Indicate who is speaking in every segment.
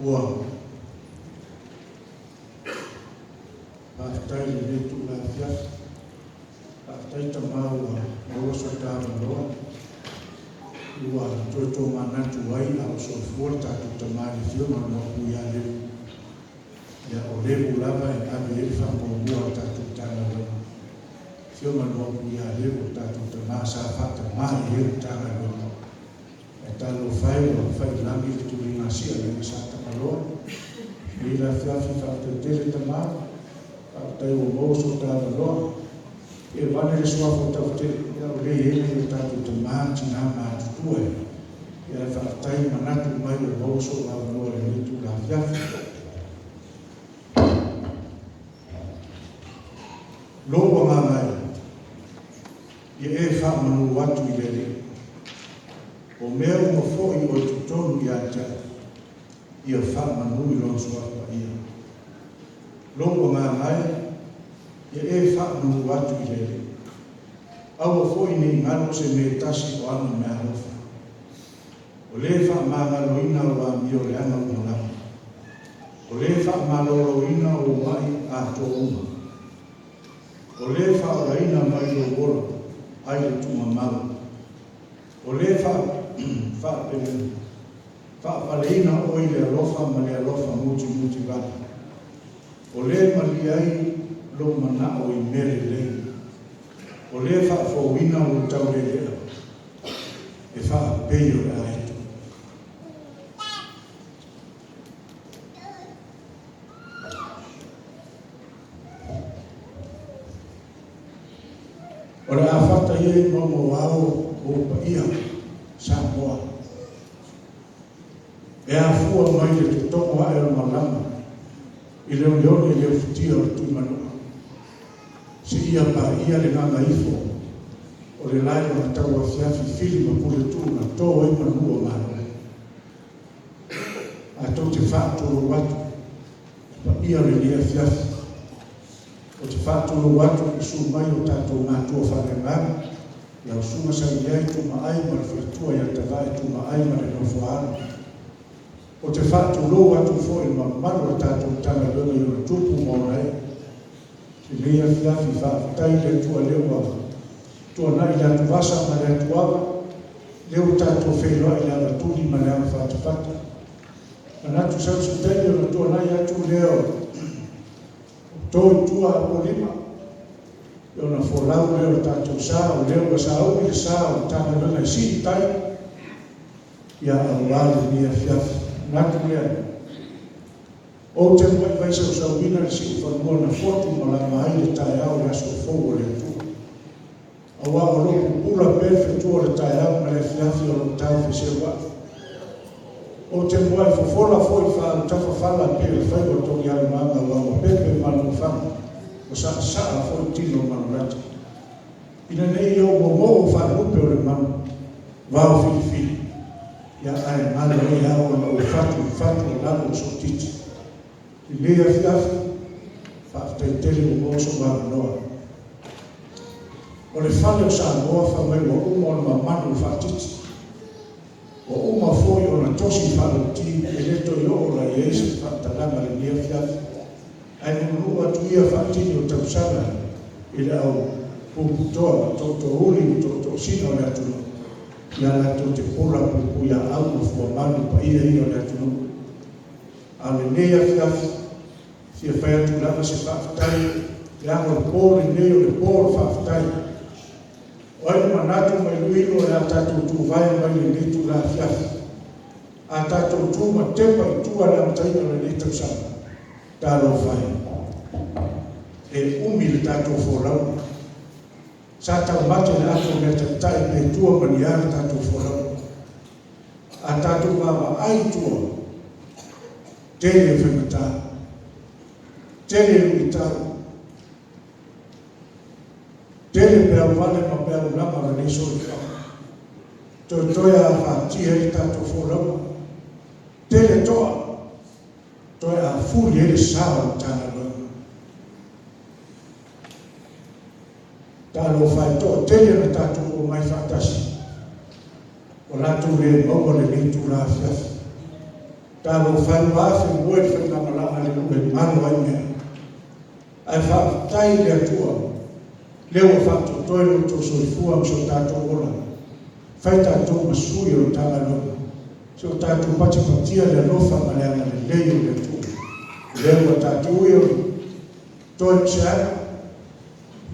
Speaker 1: Ua faafetai i lenei itula afiafi. Faafetai Tama ua maua so ta avanoa ua toe tomanatu ai a o soifua le tatou Tama i le afio ma le Maopu ia Levu. Ia, o Levu lava e ave i ai le faamuamua a le tatou Matagaluega. Afio ma le Maopu ia Levu, le tatou Tama sa faatamā i ai le Matagaluega. Ae talofa e ua faiilagi le tuligasia a le Aiga Sa Tagaloa. I lenei la afiafi, faafetai tele Tama, faafetai ua maua so ta avanoa. E vane le suafa o Tautele, ia o lea e i ai nai o tatou tama, tina matutua e. Ia faafetai manatu mai ua maua sou avanoa i lenei itula afiafi. Lou agaga e, ia e faamanu atu i le Alii. O mea uma foi o i totonu ia te au, ia faamanu i Lona Suafa Paia. Lou agaga e, ia e faamanu atu i le Alii. Aua foi ne i galo se mea e tasi o ana meaalofa. O lē faamagaloina au amio leaga uma lava. O lē faamaloloina ou ma'i atoa uma. O lē faaolaina mai lou ola ai le tuugamau. O lē faapaleina oe i le alofa ma le alofa mutimutivale. O lē malie ai lou manao i mea lelei. O lē faafouina lou taulelea e faapei o le aeto. O le a fata ia i maumauao ou paia, Samoa, e afua mai le totogo ae o le malama i le oneone le ufitia o le Tuimanua, seia paia le gagaifo o le lae o le tauafiafi fili ma puletu na to ai manu o Malo. A tou te faatulou atu le paia o lenei afiafi, ou te faatulou atu i le susu mai o tatou matua faaleagaga, lau Susuga Saileai Tumaai ma le faletua ia Tavae Tumaai ma le nofoaalo. Ou te faatulou atu foi i le mamalu o le tatou Matagaluega i ona tupu ma ona ee. I lenei afiafi, faafetai i le Atua lea ua tuanai le atuvasa ma le atuava, lea ua tatou feiloai i le avatuli ma le avafatafata. Manatu sau se taimi ona tuanai atu lea o to i tua Apolima, ona folau lea o le tatou sa, o lea ua saui le sa o le Matagaluega e sii i tai, ia aua lenei afiafi. Manatu lea, ou te muai vaisausauina le siufanua na fotu malama ai le taeao i le aso fou o le Atua. Aua o lo o pupula pea le fetu o le taeao ma le afiafi o lo o taufeseuai. Ou te muai fofola foi faautafafala pei o le faiva o Togialumama aua ua pepe malumafaga, ua saasaa foi tino o manulata. Ina ne i ou momoo faalupe o le manu vao filifili, ia ae galo ai ao ona ou fatu i fatu o lalo o sootiti. I lenei afiafi, faafetai tele ua maua sou avanoa. O le fale o Samoa fai mai ua uma ona mamanu i faatiti. Ua uma foi ona tosi faalauti e le toe oo la i ai se faamatalaga i lenei afiafi. Ae nuunuu atu ia faatini o tausaga i le au puputoa, tootoouli ma tootoosina o le atunuu, ia latou te pola puipuiaau ma fuamalu paia ia o le atunuu. A o lenei afiafi, fia fai atu lava se faafetai, leaga o le po lenei o le po o le faafetai. O ai le manatu ma iloilo o le a tatou tuvae mai lenei itula afiafi, a tatou tu ma tepa i tua le amataina o lenei tausaga, talofa e, e umi le tatou folauga. Sa taumate le ato mea taitai pe tua ma ni a le tatou folauga. A tatou vaavaai i tua, tele e faigata, tele e luitau, tele peau vale ma peau lama o lenei soifuaga. Toetoe a fatia ai le tatou folauga, tele toa, toe a fuli ai le sa o le Matagaluega. Talofa e, toatele na tatou omai faatasi, ua latou le maua lenei itula afiafi. Talofa e ua afe moe le faigamalaga a le nuu e galo ai mea. Ae faafetai i le Atua lea ua faatoatoe lo outou soifua ma so tatou ola, fai tatou ma sui o le Matagaluega, se o tatou patipatia le alofa ma le agalelei o le Atua. Lea ua tatou ui o le toe o se aga,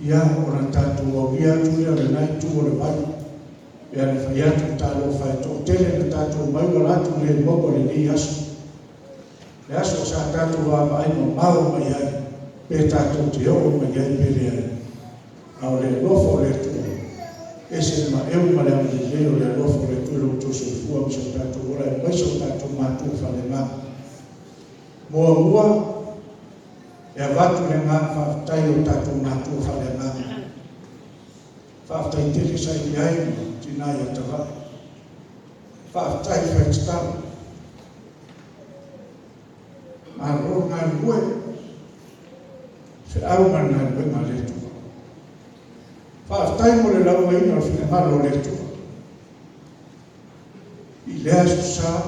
Speaker 1: ia ona tatou aulia atu lea o lena itu o le vai. E pei ona fai atu, talofa e toatele na tatou omai ua latou le maua lenei aso. Le aso sa tatou vaavaai mamao mai ai, pe tatou te oo mai ai pe leai. A o le alofa o le Atua, e ese le maeu ma le agalelei o le alofa o le Atua i lo outou soifua ma so tatou ola, aemaise o tatou matua faaleagaga. Muamua, e avatu le agaga faafetai i o tatou matua faaleagaga. Faafetai tele sa i ai ma tina ia Tavae. Faafetai fai tatalo. Malo le galulue, feau ma le galuega a le Atua. Faafetai mo le laumaina o le finagalo o le Atua i lea aso sa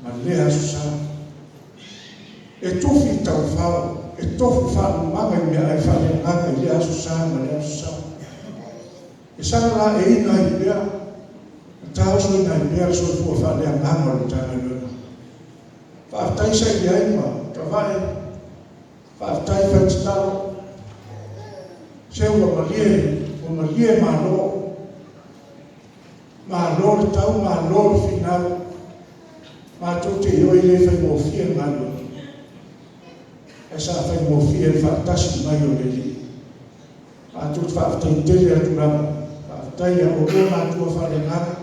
Speaker 1: ma lea aso sa. E tufi taufao, e tofu faalumaga i meaai faaleagaga i lea aso sa ma lea aso sa. E saga laeiina ai pea, ma taosoina ai pea le soifua faaleagaga o le Matagaluega. Faafetai sa i ai ma Tavae, faafetai fai tatalo. Se ua malie, ua malie Malo. Malo le tau, malo le finau. Matou te ioe e le faigofie le galuega. Ae sa faigofie i le faatasi mai o le Alii. Matou te faafetai tele atu lava. Faafetai ia oulua matua faaleagaga,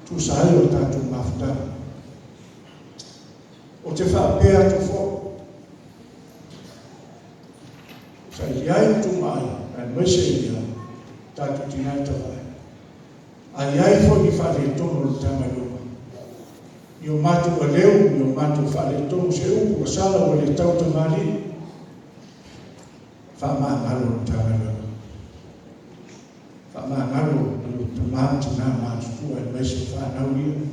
Speaker 1: tusa ai o le tatou mafutaga. Ou te faapea atu foi, sa i ai le tumaai, aemaise ia tatou tina e Tavae, a i ai foi ni faaletonu o le Matagaluega, ni o matou aleu, ni o matou faaletonu, se upu ua sala ua le tautamalii, faamagalo le Matagaluega. Faamagalo i tama ma tina matutua aemaise o fanau ia.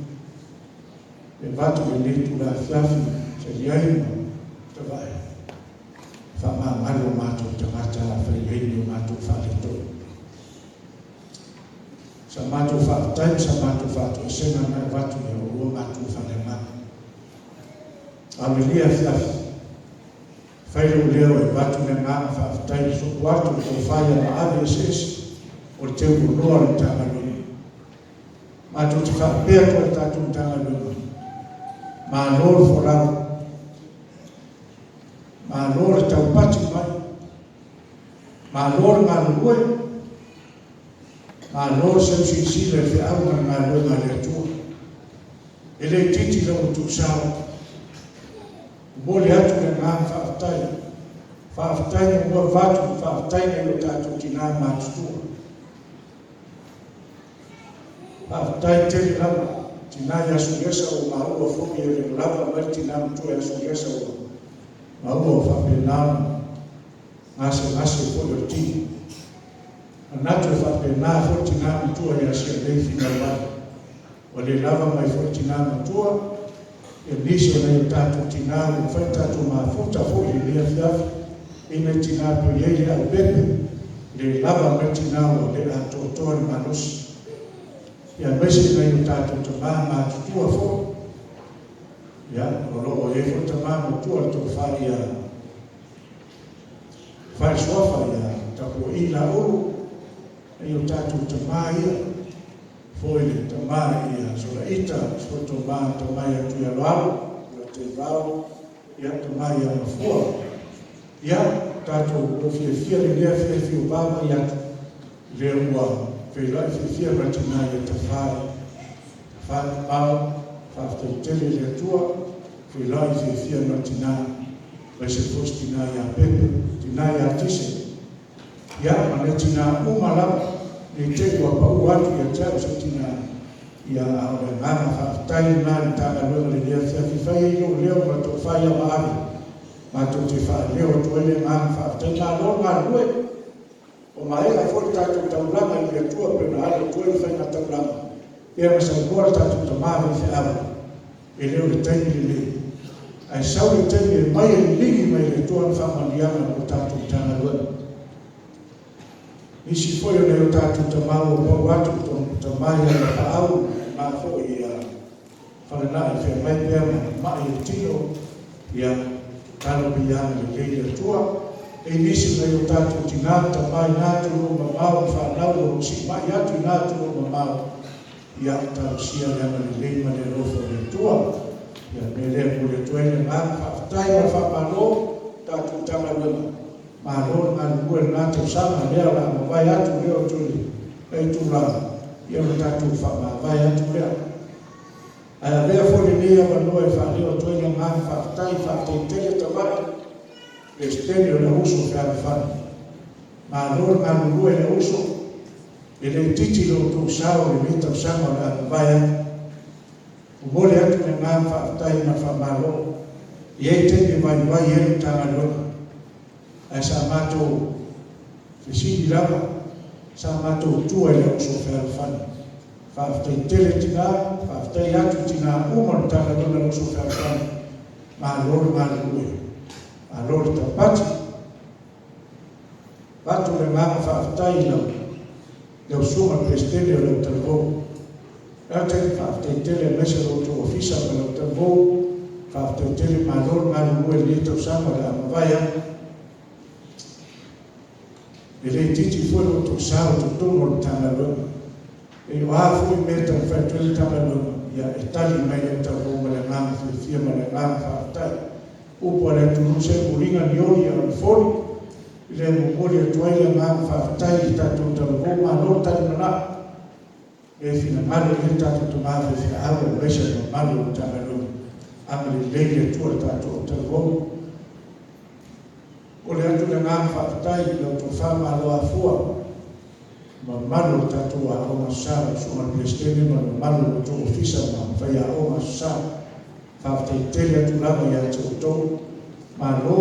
Speaker 1: E avatu lenei itula afiafi sa i ai ma Tavae, faamagalo o matou tagata afai e i ai ni o matou faaletonu. Sa matou faafetai ma sa matou faatoesega na e avatu ia oulua matua faaleagaga. A o lenei afiafi, fai lou leo e avatu le agaga faafetai i le sopo atu i le tofa ia Maave Eseese o le teuoloa o le Matagaluega. Matou te faapea atu ai i le tatou Matagaluega, malo le folau, malo le taupati mai, malo le galulue, malo le seusilasila i le feau ma le galuega a le Atua. E le itiiti lo outou sao. Momoli atu le agaga faafetai. Faafetai muamua avatu, faafetai nai o tatou tina matutua. Faafetai tele lava, tina ia Sulesa ua maua foi e le lava mai le tina matua ia Sulesa ua maua ua faapena ona gasegase foi o le tino. Manatu e faapena foi le tina matua ia Sialei Finauai. Ua le lava mai foi le tina matua, e nisi o nai o tatou tina ua mafai ona tatou mafuta foi i lenei afiafi, e i ai nai tina e pei e i ai Leaupepe, le lava mai le tina ua le atoatoa le malosi. Ia aemaise nai o tatou tama matutua foi, ia, o lo o i ai foi le tama matua le tofa ia Falisuafa ia Tapuai Laulu, nai o tatou tama ia, foi le tama ia Solaita, foi tama, tama ia Tuialoalo, ia Teivao, ia tama ia Mafua. Ia, tatou o fiafia lenei afiafi o vaavaai atu, lea ua feiloai fiafia ma le tina ia Tafai, Tafai Pao, faafetai tele i le Atua, feiloai fiafia ma le tina, aemaise foi si tina ia Pepe, tina ia Tise, ia ma nai tina uma lava, ne i te i ua pau atu ia te au se tina, ia a o le agaga faafetai lena i le Matagaluega i lenei afiafi. Fai ai lou leo ma le tofa ia Maave, matou te faaleo atu ai le agaga faafetai. Malo le galulue, ua maea foi le tatou taulaga i le Atua pei ona alo atu ai le faigataulaga, pei ona saunoa le tatou tama faifeau. E le o le taimi lenei. Ae sau le taimi e mai e liligi mai e le Atua le faamanuiaga mo tatou Matagaluega. Nisi foi o nai o tatou tama ua pau atu, tama ia Lapaau, ma foi ia Falanai feagai pea ma ma'i o le tino, ia tatalo pea ia agalelei le Atua. E i ai nisi o nai o tatou tina ma tama i na atunuu mamao ma fanau o lo o siimai atu i na atunuu mamao, ia talosia le agalelei ma le alofa o le Atua. Ia o le mea lea e momoli atu ai le agaga faafetai ma le faamalo i tatou Matagaluega, malo le galulue i lena tausaga, lea o le a mavae atu lea o lenei itula, ia ona tatou faamavae atu lea. Ae avea foi lenei avanoa e faaleo atu ai le agaga faafetai, faafetai tele Tavae, Peresetene o le Auuso Fealofani. Malo le galulue le auuso, e le itiiti lo outou sao i lenei tausaga o le a mavae atu. Momoli atu le agaga faafetai ma le faamalo. E i ai taimi e vaivai ai le Matagaluega, ae sa matou fesili lava, sa matou tua i le Auuso Fealofani. Faafetai tele tina, faafetai atu i tina uma o le Matagaluega o le Auuso Fealofani, malo le galulue, malo le taupati. Avatu le agaga faafetai i lau Susuga i le Peresetene o le Autalavou, Elton, faafetai tele aemaise lo outou ofisa ma le autalavou, faafetai tele, malo le galulue i lenei tausaga o le a mavae atu. E le itiiti foi lo outou sao i totonu o le Matagaluega. E o a foi mea e taumafai atu ai le Matagaluega, ia e tali mai le autalavou ma le agaga fiafia ma le agaga faafetai. Upu a le atunuu, se muliga ni oli a o le foli. E le momoli atu ai le agaga faafetai i le tatou autalavou, malo le talimanao. E finagalo i ai le tatou tama faifeau aemaise le mamalu o le Matagaluega. Agalelei le Atua i le tatou autalavou. Momoli atu le agaga faafetai i lau Tofa Maloafua ma le mamalu o le tatou Aoga Aso Sa, lau Susuga i le Peresetene ma le mamalu o le tou Ofisa ma faiaoga Aso Sa. Faafetai tele atu lava ia te outou. Malo,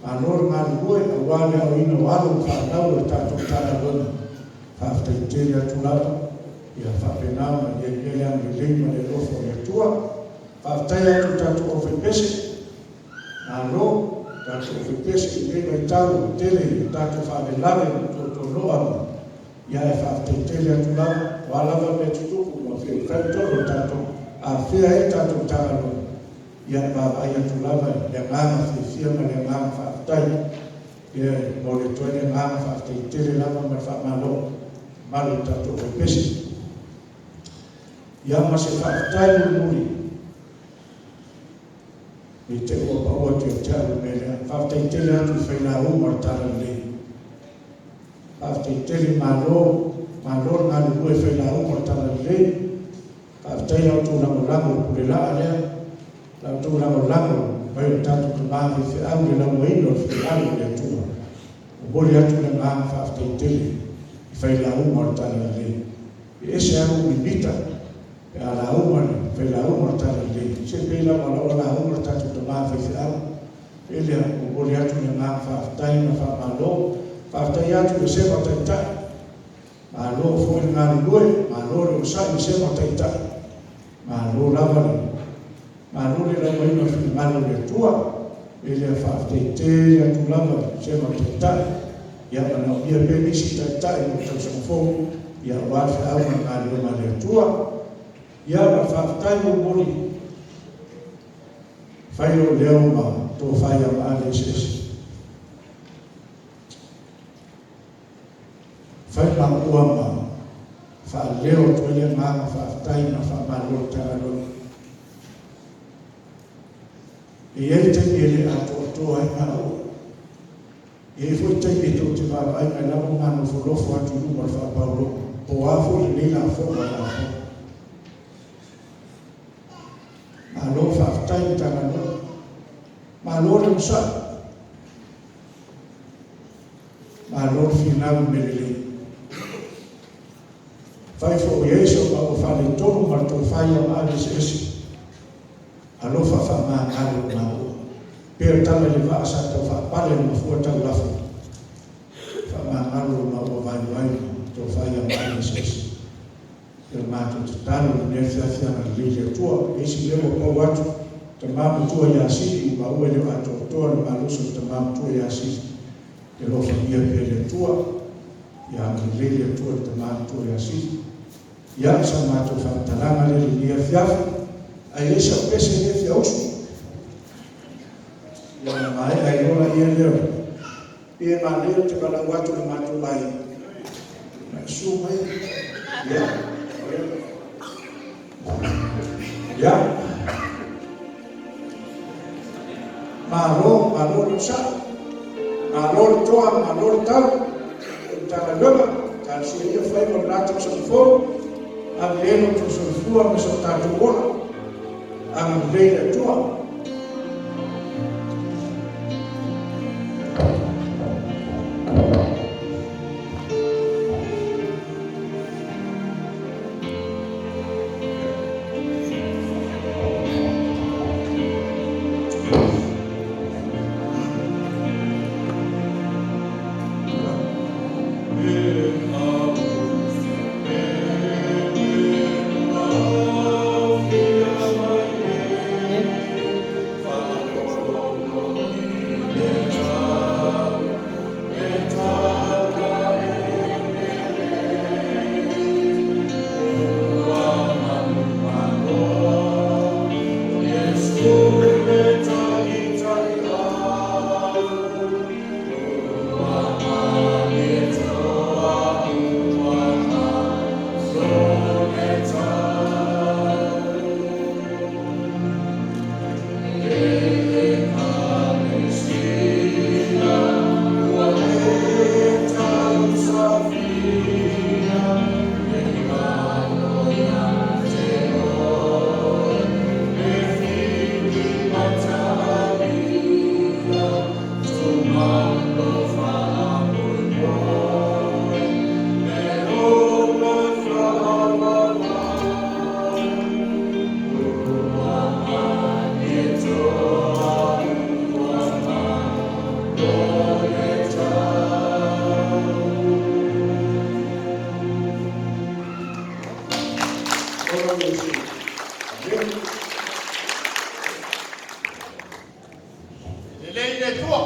Speaker 1: malo le galulue aua le aoaoina o alo ma fanau a le tatou Matagaluega. Faafetai tele atu lava, ia faapena ona i ai pea le agalelei ma le alofa o le Atua. Faafetai atu i le tatou aufaipese, malo le tatou aufaipese i lenei vaitau ua tele ina tatou faalavelave ma tuatuano'a ma, ae faafetai tele atu lava, o a lava mea e tutupu ma fitaitonu i le tatou afea ai le tatou Matagaluega, ia e vaavaai atu lava i le agaga fiafia ma le agaga faafetai. Ia e momoli atu ai le agaga faafetai tele lava ma le faamalo i le mamalu o le tatou aufaipese. Ia ma se faafetai mulimuli, ne i te i ua pau atu ia te au le mea lea. Faafetai tele atu i failauga o le Talalelei. Faafetai tele, malo, malo le galulue i failauga o le Talalelei. Faafetai i la outou lagolago i le pule laa lea, la outou lagolago mai o le tatou tama faifeau i le laumaina o le finagalo o le Atua. Momoli atu le agaga faafetai tele i failauga o le Talalelei. E ese lava lou mimita pe a lauga le failauga o le Talalelei, se pei lava o la e ua lauga le tatou tama faifeau. E le momoli atu le agaga faafetai ma le faamalo. Faafetai atu i le Vasega o Taitai, malo foi le galulue, malo le onosai i le Vasega o Taitai, malo lava le malo le laumaina o le finagalo o le Atua. E le faafetai tele atu lava i le Vasega o Taitai, ia manaomia pea nisi Taitai mo le tausaga fou, ia aua le feau ma le galuega a le Atua. Ia ma le faafetai mulimuli, fai lou leo ma tofa ia Maave Eseese. Fai maua ma faaleo atu ai le agaga faafetai ma le faamalo i le Matagaluega. E i ai taimi e le atoatoa ai maua. E i ai foi taimi tou te vaavaai mai lava ma nofonofo atu i luma o le faapauloga, po o a foi lenei lafoga o lafoga. Malo faafetai Matagaluega. Malo le onosai. Malo le finau i mea lelei. Afai foi ua i ai so maua faaletonu ma le tofa ia Maave Eseese, alofa faamagalo maua. Pei o le tala i le vaa sa tau faapale i le mafua taulafo, faamagalo lo maua vaivai ma tofa ia Maave Eseese. le matou tatalo i lenei afiafi, ia agalelei le Atua. Le isi mea ua pau atu, tama matua ia Sili, ua maua e le o atoatoa le malosi o le tama matua ia Sili, ia alofagia pea e le Atua. Ia agalelei le Atua i le tama matua ia Sili. Ia, o sa matou faamatalaga lea i lenei afiafi, ae i ai sau pese lea e fia usu. Ia ona maea ai loa lea o le pei e manaia ou te valaau atu i le matou aiga, na susu mai. Ia, ia. Malo, malo le onosai. Malo le toa, malo le tau. O le Matagaluega, talosia ia faiva o lena tausaga fou. Ave i ai lo outou soifua ma so tatou ola. Agalelei le Atua. Ola Iesu. Amene.
Speaker 2: Lelei le Atua.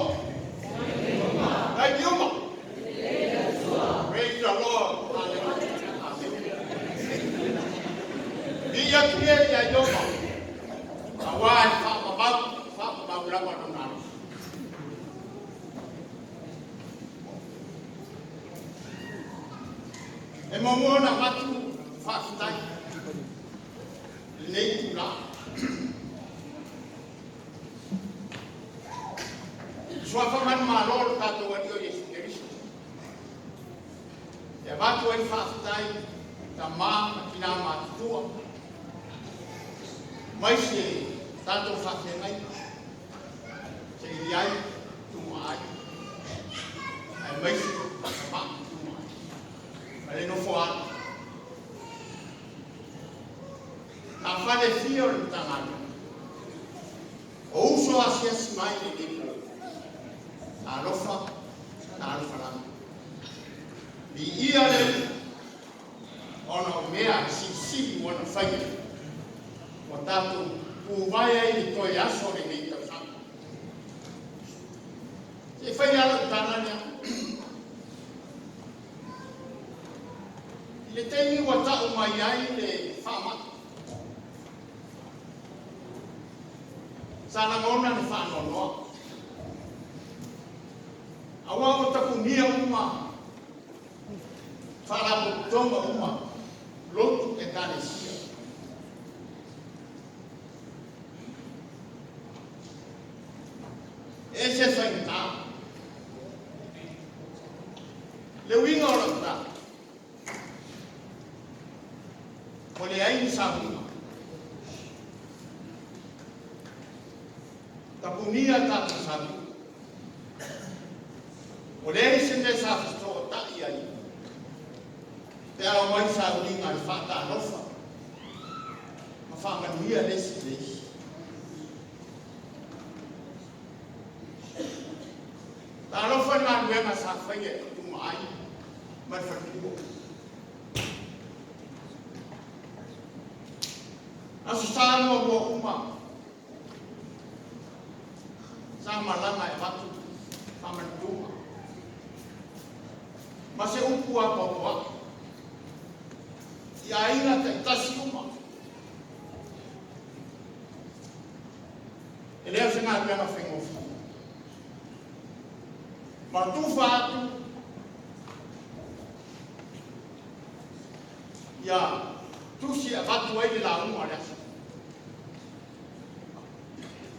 Speaker 2: Taimi uma. Praise the Lord. Hallelujah. Amen. Viia atu ia ia Ieova, auā e faamamau, faamamau lava lona alofa. E muamua ona avatu faafetai i lenei itulā. I le suafa manumalo o le tatou Alii o Iesu Keriso, e avatu ai le faafetai i tamā ma tinā matutua, aemaise tatou faafeagaiga, Seiliai, Tumaai, aemaise Tamai Tumaai, ma le nofoaalo. Nā fale fia o le Matagaluega, o uso asiasi mai lenei po. Talofa, talofa lava. Viia le Alii ona o mea silisili ua na faia ua tatou tuvae ai le toe aso o lenei tausaga. Se i fai lava lau tala lea. I le taimi ua tau mai ai le faamai, sa lagona le faanoanoa. Aua ua tapunia uma faalapotopotoga uma, lotu ekalesia. E ese faigata. Le uiga o lau tala, ua leai ni sauniga. Tapunia tatou sauniga. Ua leai se mea sa fesootai ai pe a omai i sauniga i le faatalofa ma faamanuia le isi i le isi. Talofa i le galuega sa faia e Tumaai ma le faletua. maua uma sa malaga e avatu faamanutuga ma se upu apoapoai i aiga taitasi uma. E le o se galuega faigofie. Ma tufa atu ia tusi e avatu ai le lauga o le aso.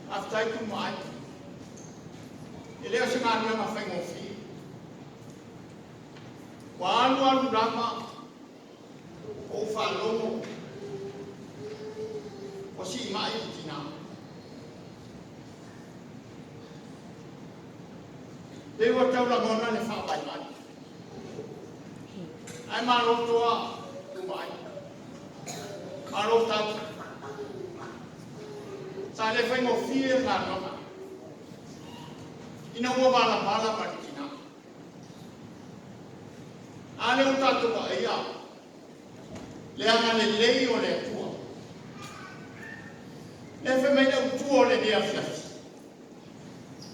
Speaker 2: Faafetai Tumaai. E le o se galuega faigofie. Ua alu alu lava ou faalogo ua siimai le tina. Pei ua tau lagona le faavaivai. Ae malo toa Tumaai. Malo tau. Sa le faigofie le galuega. Ina ua valavala ma le tina. A lea ua tatou vaaia le agalelei o le Atua. Le fai mai le autu o lenei afiafi.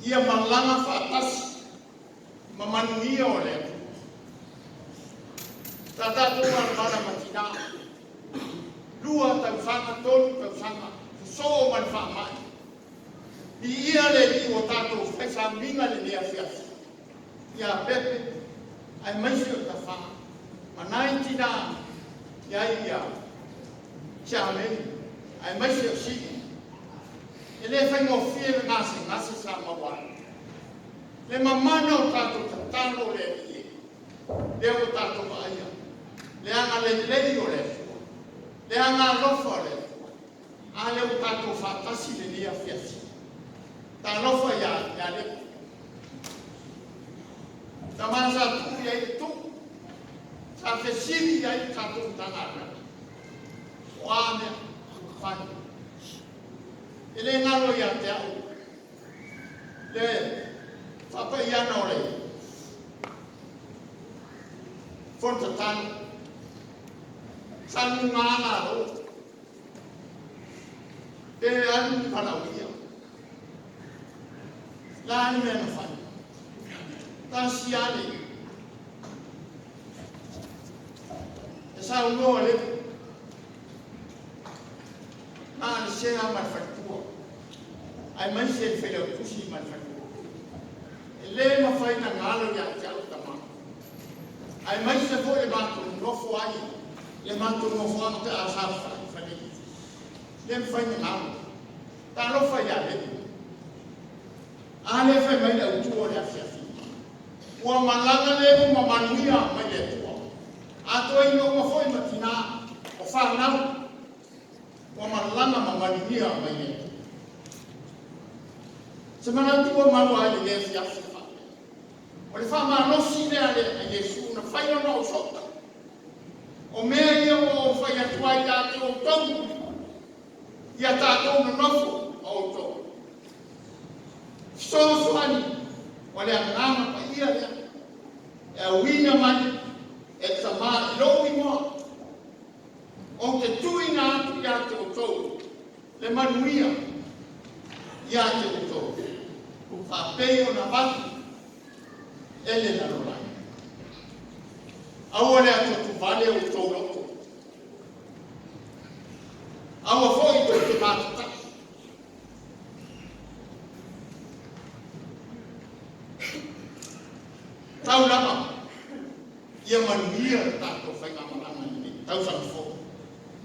Speaker 2: Ia malaga faatasi ma manuia o le Atua. Sa tatou malamala ma tina. 2 tausaga, 3 tausaga, sosoo ma le faamai. Viia le Alii ua tatou fai sauniga lenei afiafi. Ia Pepe, aemaise o Tafa, ma nai tina i ai ia Siameni, aemaise o Sii. E le faigofie le gasegase sa maua ai. Le mamana o tatou tatalo le Alii e, lea ua tatou vaaia. Le agalelei o le Atua, le agalofa o le Atua. A lea ua tatou faatasi lenei afiafi. Talofa ia Lepo. Tama sa tuu i ai le tuu. Sa fesili i ai le tatou Matagaluega. O a mea fai. E le galo ia te au le faapaiana o le fono tatalo. Sa luga lalo. Pe alu ni valaaulia. La le mea na fai. Tasi ale. E saunoa le na le sea ma le faletua. Aemaise le failautusi ma le faletua. E le mafai na galo ia te au tama. Aemaise foi le matou nofo ai, le matou nofoaga pe a sa fale. Le mafai na galo. Talofa ia Lepo. A le fai mai le autu o le afiafi. Ua malaga le ma manuia mai le Atua. Atoa ina uma foi ma tina o whanau. Ua malaga ma manuia mai le Atua. Se manatu ua maua ai le afiafi faapea. O le faamalosi lea le a Iesu na fai ona o sota. O mea ia ua ou fai atu ai ia te outou. Ia tatou nonofo o outou. Fesoasoani o le agaga paia lea. E auina mai e Tamā i lou igoa. Ou te tuuina atu ia te outou le manuia ia te outou. Faapei ona avatu e le lalolagi. Aua le atuatuvale outou loto. Aua foi tou te matatai. Tau lava ia manuia le tatou faigamalaga i lenei tausaga fou.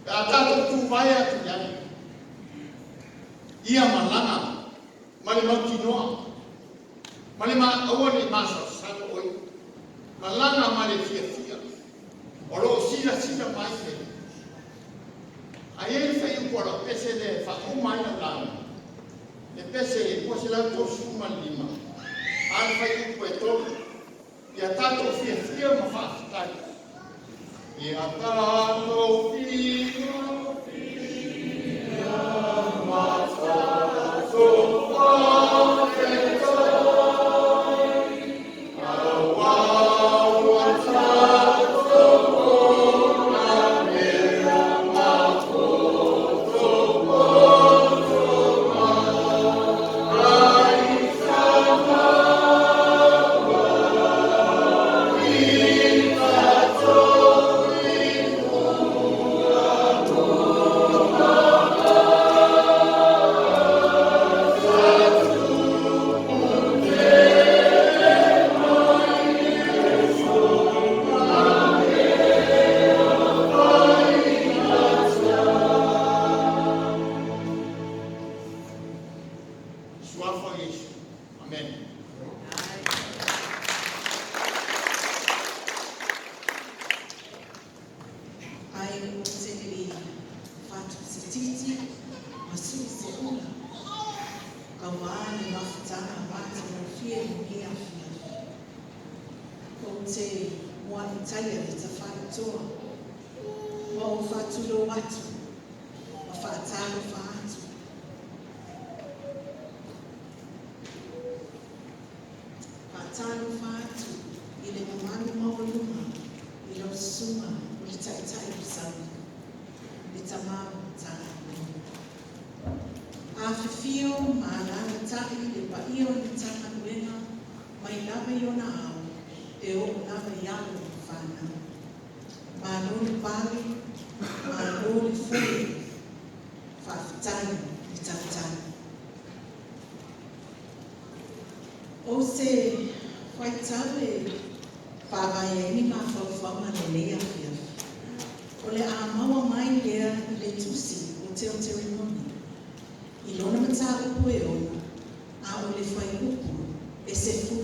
Speaker 2: Pe a tatou tuvae atu i ai. Ia malaga ma le mautinoa. Ma le aua ne i masalosalo oe. Malaga ma le fiafia. O lo o silasila mai le. Ai e le faiupu o lau pese le faauma ai lau lauga. Le pese 235. A le faiupu e 3. Ia tatou fiafia ma faafetai. Ia tatou fiafia ma tatou faafetai. Aua ua tatou ona mea matotopotopo.
Speaker 3: te mua'i taia le Tafaitoa ma ou faatulou atu ma faatalofa atu. Faatalofa atu i le mamalu maualuga i lau Susuga o le Taitai o le Sauni, le Tama o le Matagaluega. Afifio ma alaalatai le paia o le Matagaluega mai lava i ona ao e oo lava i alo ma fanau. Malo le pale, malo le foe, faafetai le tautai. Ou te faitau e faavae ai ni mafaufauga i lenei afiafi. O le a maua mai lea i le tusi o Teuteronomi, i lona mataupu e 6, a o le fuaiupu e 12.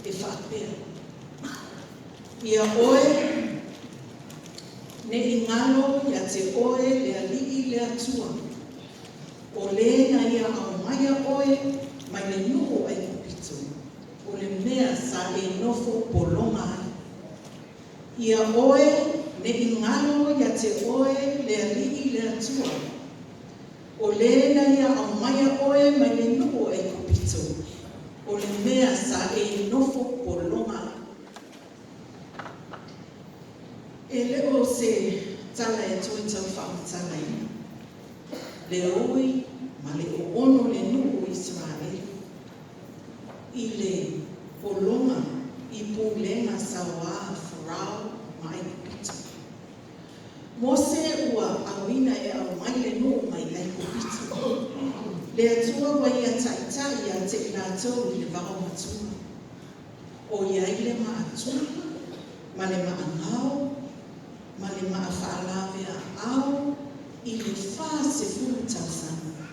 Speaker 3: E faapea, Ia oe ne i galo ia te oe le Alii le Atua, o le na ia aumaia oe mai le nuu o Aikupito, o le mea sa e nofo pologa ai. Ia oe ne i galo ia te oe le Alii le Atua, o le na ia aumaia oe mai le nuu o Aikupito, o le mea sa e nofo pologa ai. E le o se tala e toe tau faamatalaina, le oi ma le oono o le nuu o Isaraelu i le pologa i pulega saoa a Farao ma Aikupito. Mose ua auina e aumai le nuu mai Aikupito. Le Atua ua ia taitai ia te i latou i le vaomatua. O i ai le maatuli ma le maagao ma le maafaalavea-aao i le 40 tausaga.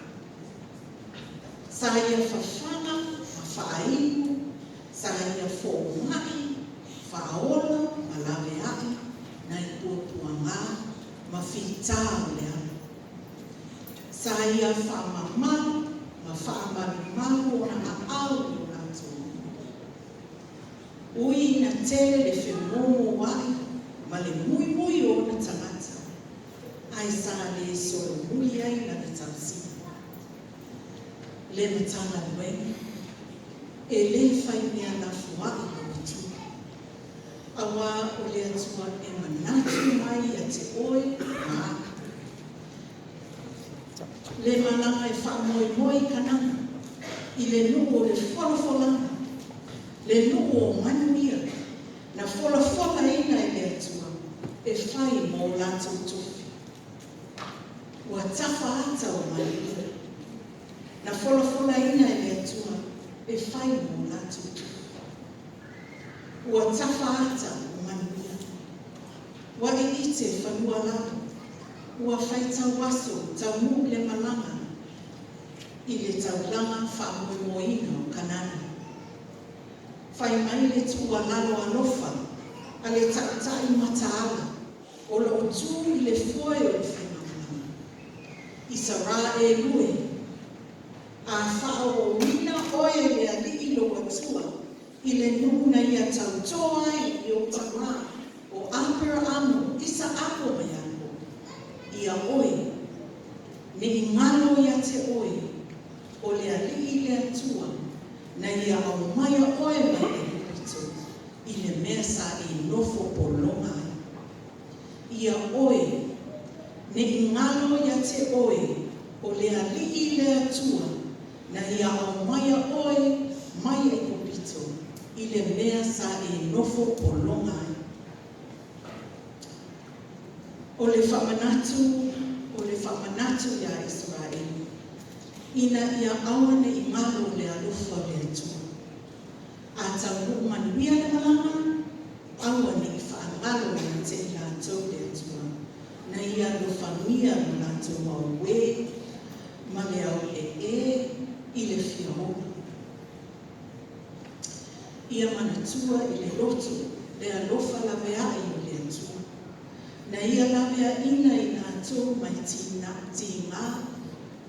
Speaker 3: Sa ia fafaga ma faainu, sa ia foomai, faaola ma laveai nai puapuaga ma fitā o le ala. Sa ia faamamalu ma faamalumalu ona aao i o latou lima. Ui ina tele le femoumouai ma le muimui o ona tagata, ae sa le solomuli ai lana tausiga. Le Matagaluega, e le fai mea lafoai lou Atua, auā o le Atua e manatu mai ia te oe ma au. Le malaga e faamoemoe i Kanana, i le nuu o le folafolaga, le nuu o manuia, na folafolaina e le Atua e fai mo latou tofi. Ua tafa ata o manuia, na folafolaina e le Atua e fai mo latou tofi. Ua tafa ata o manuia, ua iite fanua lalo, ua faitau aso taunuu le malaga i le taulaga faamoemoeina o Kanana. Fai mai le tuualalo alofa a le taitai mataala o lo o tu i le foe o le faigamalaga. Isaraelu e, a faaooina oe e le Alii lou Atua i le nuu na ia tautō ai i ou tamā o Aperaamu, Isaako ma Iakopo, ia oe, ne i galo ia te oe, o le Alii le Atua, na ia aumaia oe mai Aikupito, i le mea sa e nofo pologa ai. Ia oe, ne i galo ia te oe, o le Alii le Atua, na ia aumaia oe mai Aikupito, i le mea sa e nofo pologa ai. O le faamanatu, o le faamanatu iā Isaraelu, ina ia aua ne i galo le alofa o le Atua. A taunuu manuia le malaga, aua ne i faagalo ia te i latou le Atua, na ia alofagia lo latou auē ma le auee i le fia ola. Ia manatua i le loto le alofa laveai o le Atua, na ia laveaina i latou mai tigā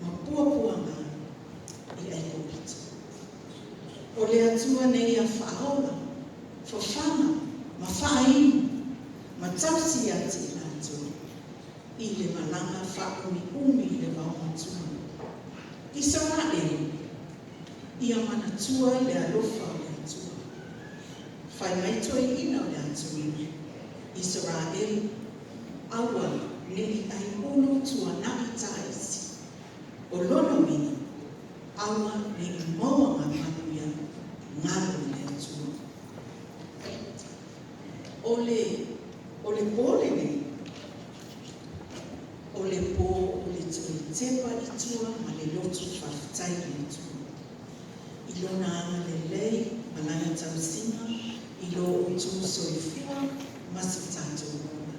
Speaker 3: ma puapuagā i Aikupito. O le Atua na ia faaola, Fafaga ma faainu ma tausi ia te i latou i le malaga faaumiumi i le vaomatua. Isaraelu, ia manatua le alofa o le Atua. Fai mai toeaiina o le atunuu, Isaraelu, aua ne i aiulu tuanai taisi. O lona uiga, aua ne i maua manuia galo i le Atua. O le po lenei, o le po o le toe tepa i tua ma le loto faafetai i le Atua. I lona agalelei ma lana tausiga i lo outou soifua ma so tatou ola.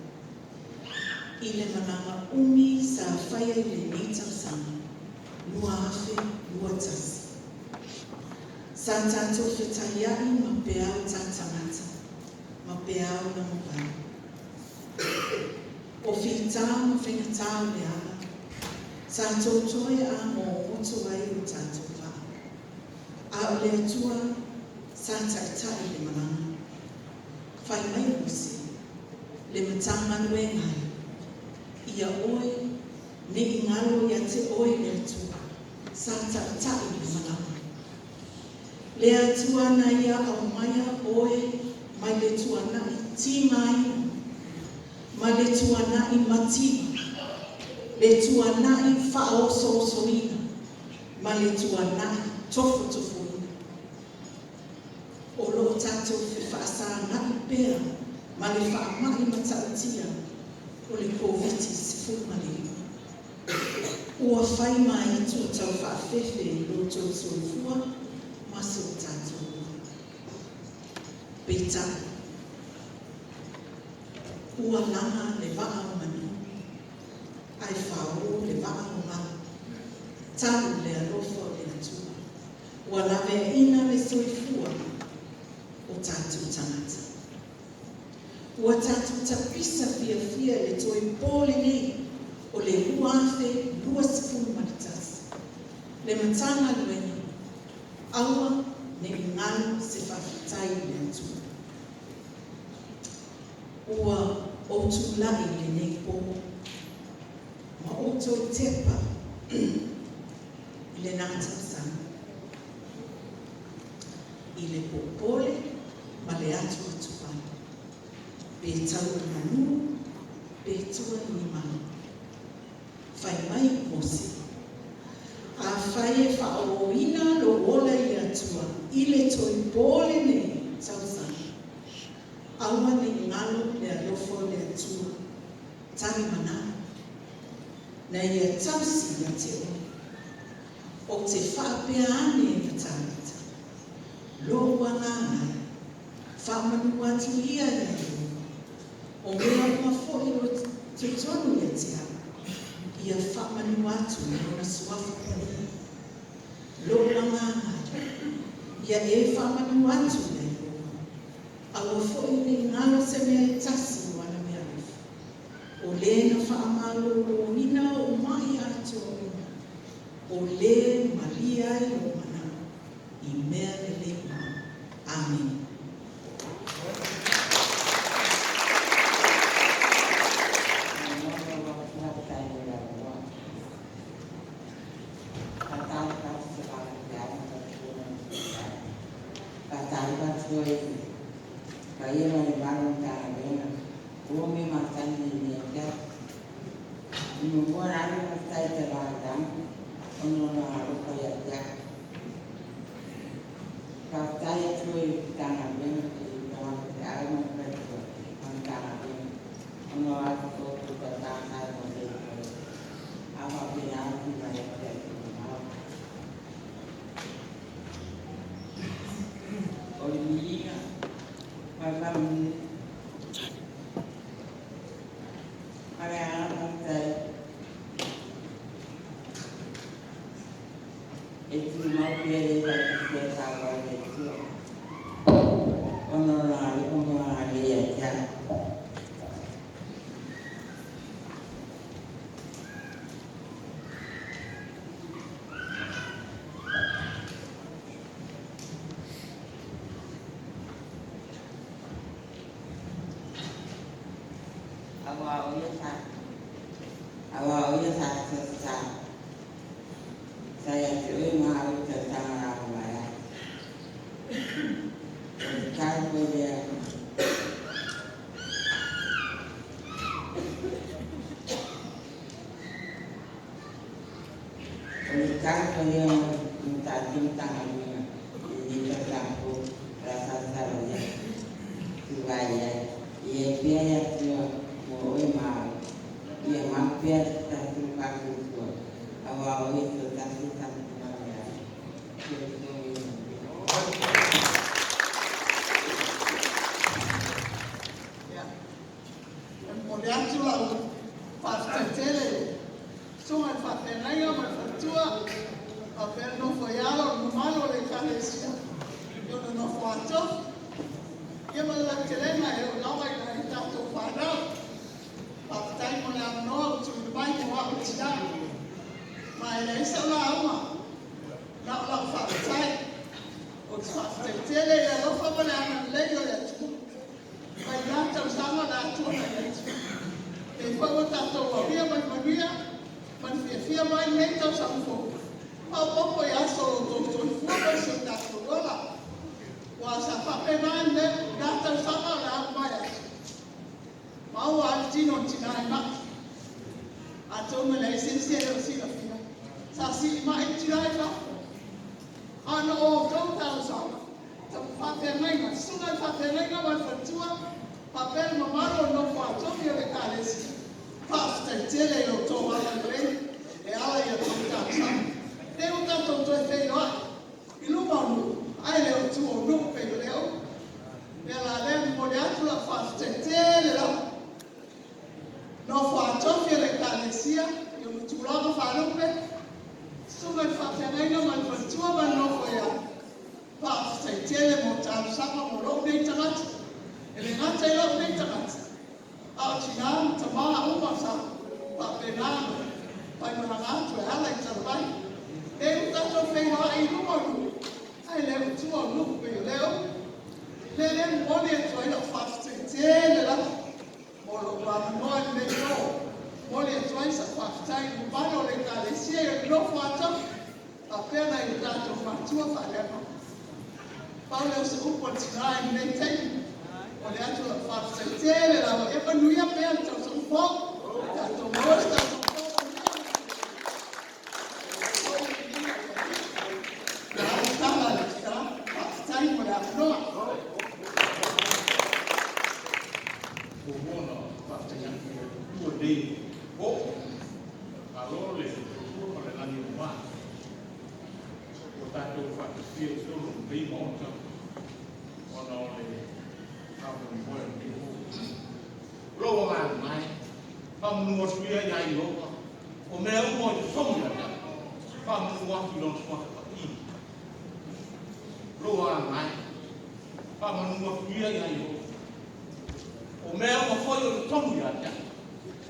Speaker 3: I le malaga umi sa faia i lenei tausaga, 2021. Sa tatou fetaiai ma peau tatagata, ma peau lagomau. O fitā ma faigata o le ala, sa totoe a gogoto ai o tatou vaa. A o le Atua sa taitai le malaga. Fai mai Mose, le Matagaluega ai, ia oe ne i galo ia te oe le Atua, sa taitai le malaga. Le Atua na ia aumaia oe mai le tuanai tigaina, ma le tuanai mativa, le tuanai faaosoosoina, ma le tuanai tofotofoina. O lo o tatou fefaasaga'i pea ma le faamai matautia o le Koviti-19. Ua fai ma aitu taufaafefe i lo outou soifua ma so tatou ola. Peitai, ua laga le vaa o manu, ae fāō le vaa o malu. Talu le alofa o le Atua, ua laveaiina le soifua o tatou tagata. Ua tatou tapisa fiafia i le toe po lenei o le 2021. Le Matagaluega, aua ne i galo se faafetai i le Atua. Ua ou tulai i lenei po ma outou tepa i lena tausaga i le popole ma le atuatuvale, pe tau i manu, pe tua i ni malu. Fai mai Mose, afai e faaōina lou ola i le Atua i le toe po lenei tausaga, aua ne i galo le alofa o le Atua, talimanao, na ia tausi ia te oe. Ou te faapea ane e Natareta, lou agaga e, faamanu atu ia ia Iehofa, o mea uma foi o totonu ia te au, ia faamanu atu i lona suafa paia. Lou agaga e, ia e faamanu atu ia Iehofa, aua foi ne i galo se mea e tasi o ana meaalofa. O le na faamalōlōina ou mai atoa uma, o le malie ai lou manao i mea lelei uma. Amene.
Speaker 4: Aua o ia sa aua o ia sa sa sa sa ia te oe ma au i tausaga na ua maea atu. O le tatalo foi lea. O le tatalo foi lea mo tatou Matagaluega i lenei tausaga fou o le a salasala ai i ai. Ia i ai pea le Atua mo oe ma au. Ia mau pea le tatou faatuatua, aua o Ia toatasi e tatou te manuia ai. Soifua ma ia manuia.
Speaker 5: Ia, e momoli atu lau faafetai tele i le Susuga i le Faafeagaiga ma le Faletua, faapea le nofo a alo, le mamalu o le Ekalesia i ona nofo a tofi. Ia ma le lautelega e oo lava i nai a tatou fanau. Faafetai mo le avanoa ua tuuina mai mo au le tina. Ma e leai sau lauga, na o lau faafetai. Ou te faafetai tele i le alofa ma le agalelei o le Atua. Mai na tausaga o le a tuanai atu. Lenei foi ua tatou aulia ma le manuia ma le fiafia mai lenei tausaga fou. Faaopoopo i aso o lo outou soifua ma si o tatou ola. Ua sa faapena lena tausaga o le a mavae atu. Maua lava le tino o le tina i mai. Atonu e leai se isi e le o silafia, sa siimai le tina i fafo. A na o outou talosaga, faafeagaiga, susuga i le faafeagaiga ma le faletua, faapea le mamalu o le nofo a tofi o le Ekalesia, faafetai tele i lo outou agalelei e ala i a outou talosaga. Lea ua tatou toe feiloai i luma o nuu, ae le o tua o nuu pei o lea upu. O le ala lea e momoli atu lau faafetai tele lava. Nofo a tofi o le Ekalesia i ona tulaga faalupe, susuga i le faafeagaiga ma le faletua ma le nofo a alo, faafetai tele mo talosaga mo lou nei tagata. E le gata i lou nei tagata, a o tina ma tama uma sa faapena ona faimalaga atu e ala i talavai. Lea ua tatou feiloai i luma o nuu, ae le o tua o nuu pei o lea upu. Le lea momoli atu ai lau faafetai tele lava mo lou avanoa i lenei po. Momoli atu ai sau faafetai i le mamalu o le Ekalesia i le nofo a tofi, faapea nai o tatou matua faaleagaga. Pau lea o se upu a le tina i lenei taimi. Momoli atu lau faafetai tele lava. Ia manuia pea le tausaga fou. Tatou maua se tausaga fou manuia. Na au tala a le tina, faafetai mo le avanoa.
Speaker 6: Muamua ona faafetai atu i le Atua nei po. Malo le soifua ma le lagi e mama. Ua tatou faatasia i totonu o lenei Maota ona o le faamoemoe o lenei po. O lou agaga mae, faamanu atu ia ia Ieova, o mea uma i totonu ia te au, faamanu atu i Lona Suafa Paia. O lou agaga mae, faamanu atu ia ia Ieova, o mea uma foi o totonu ia te au,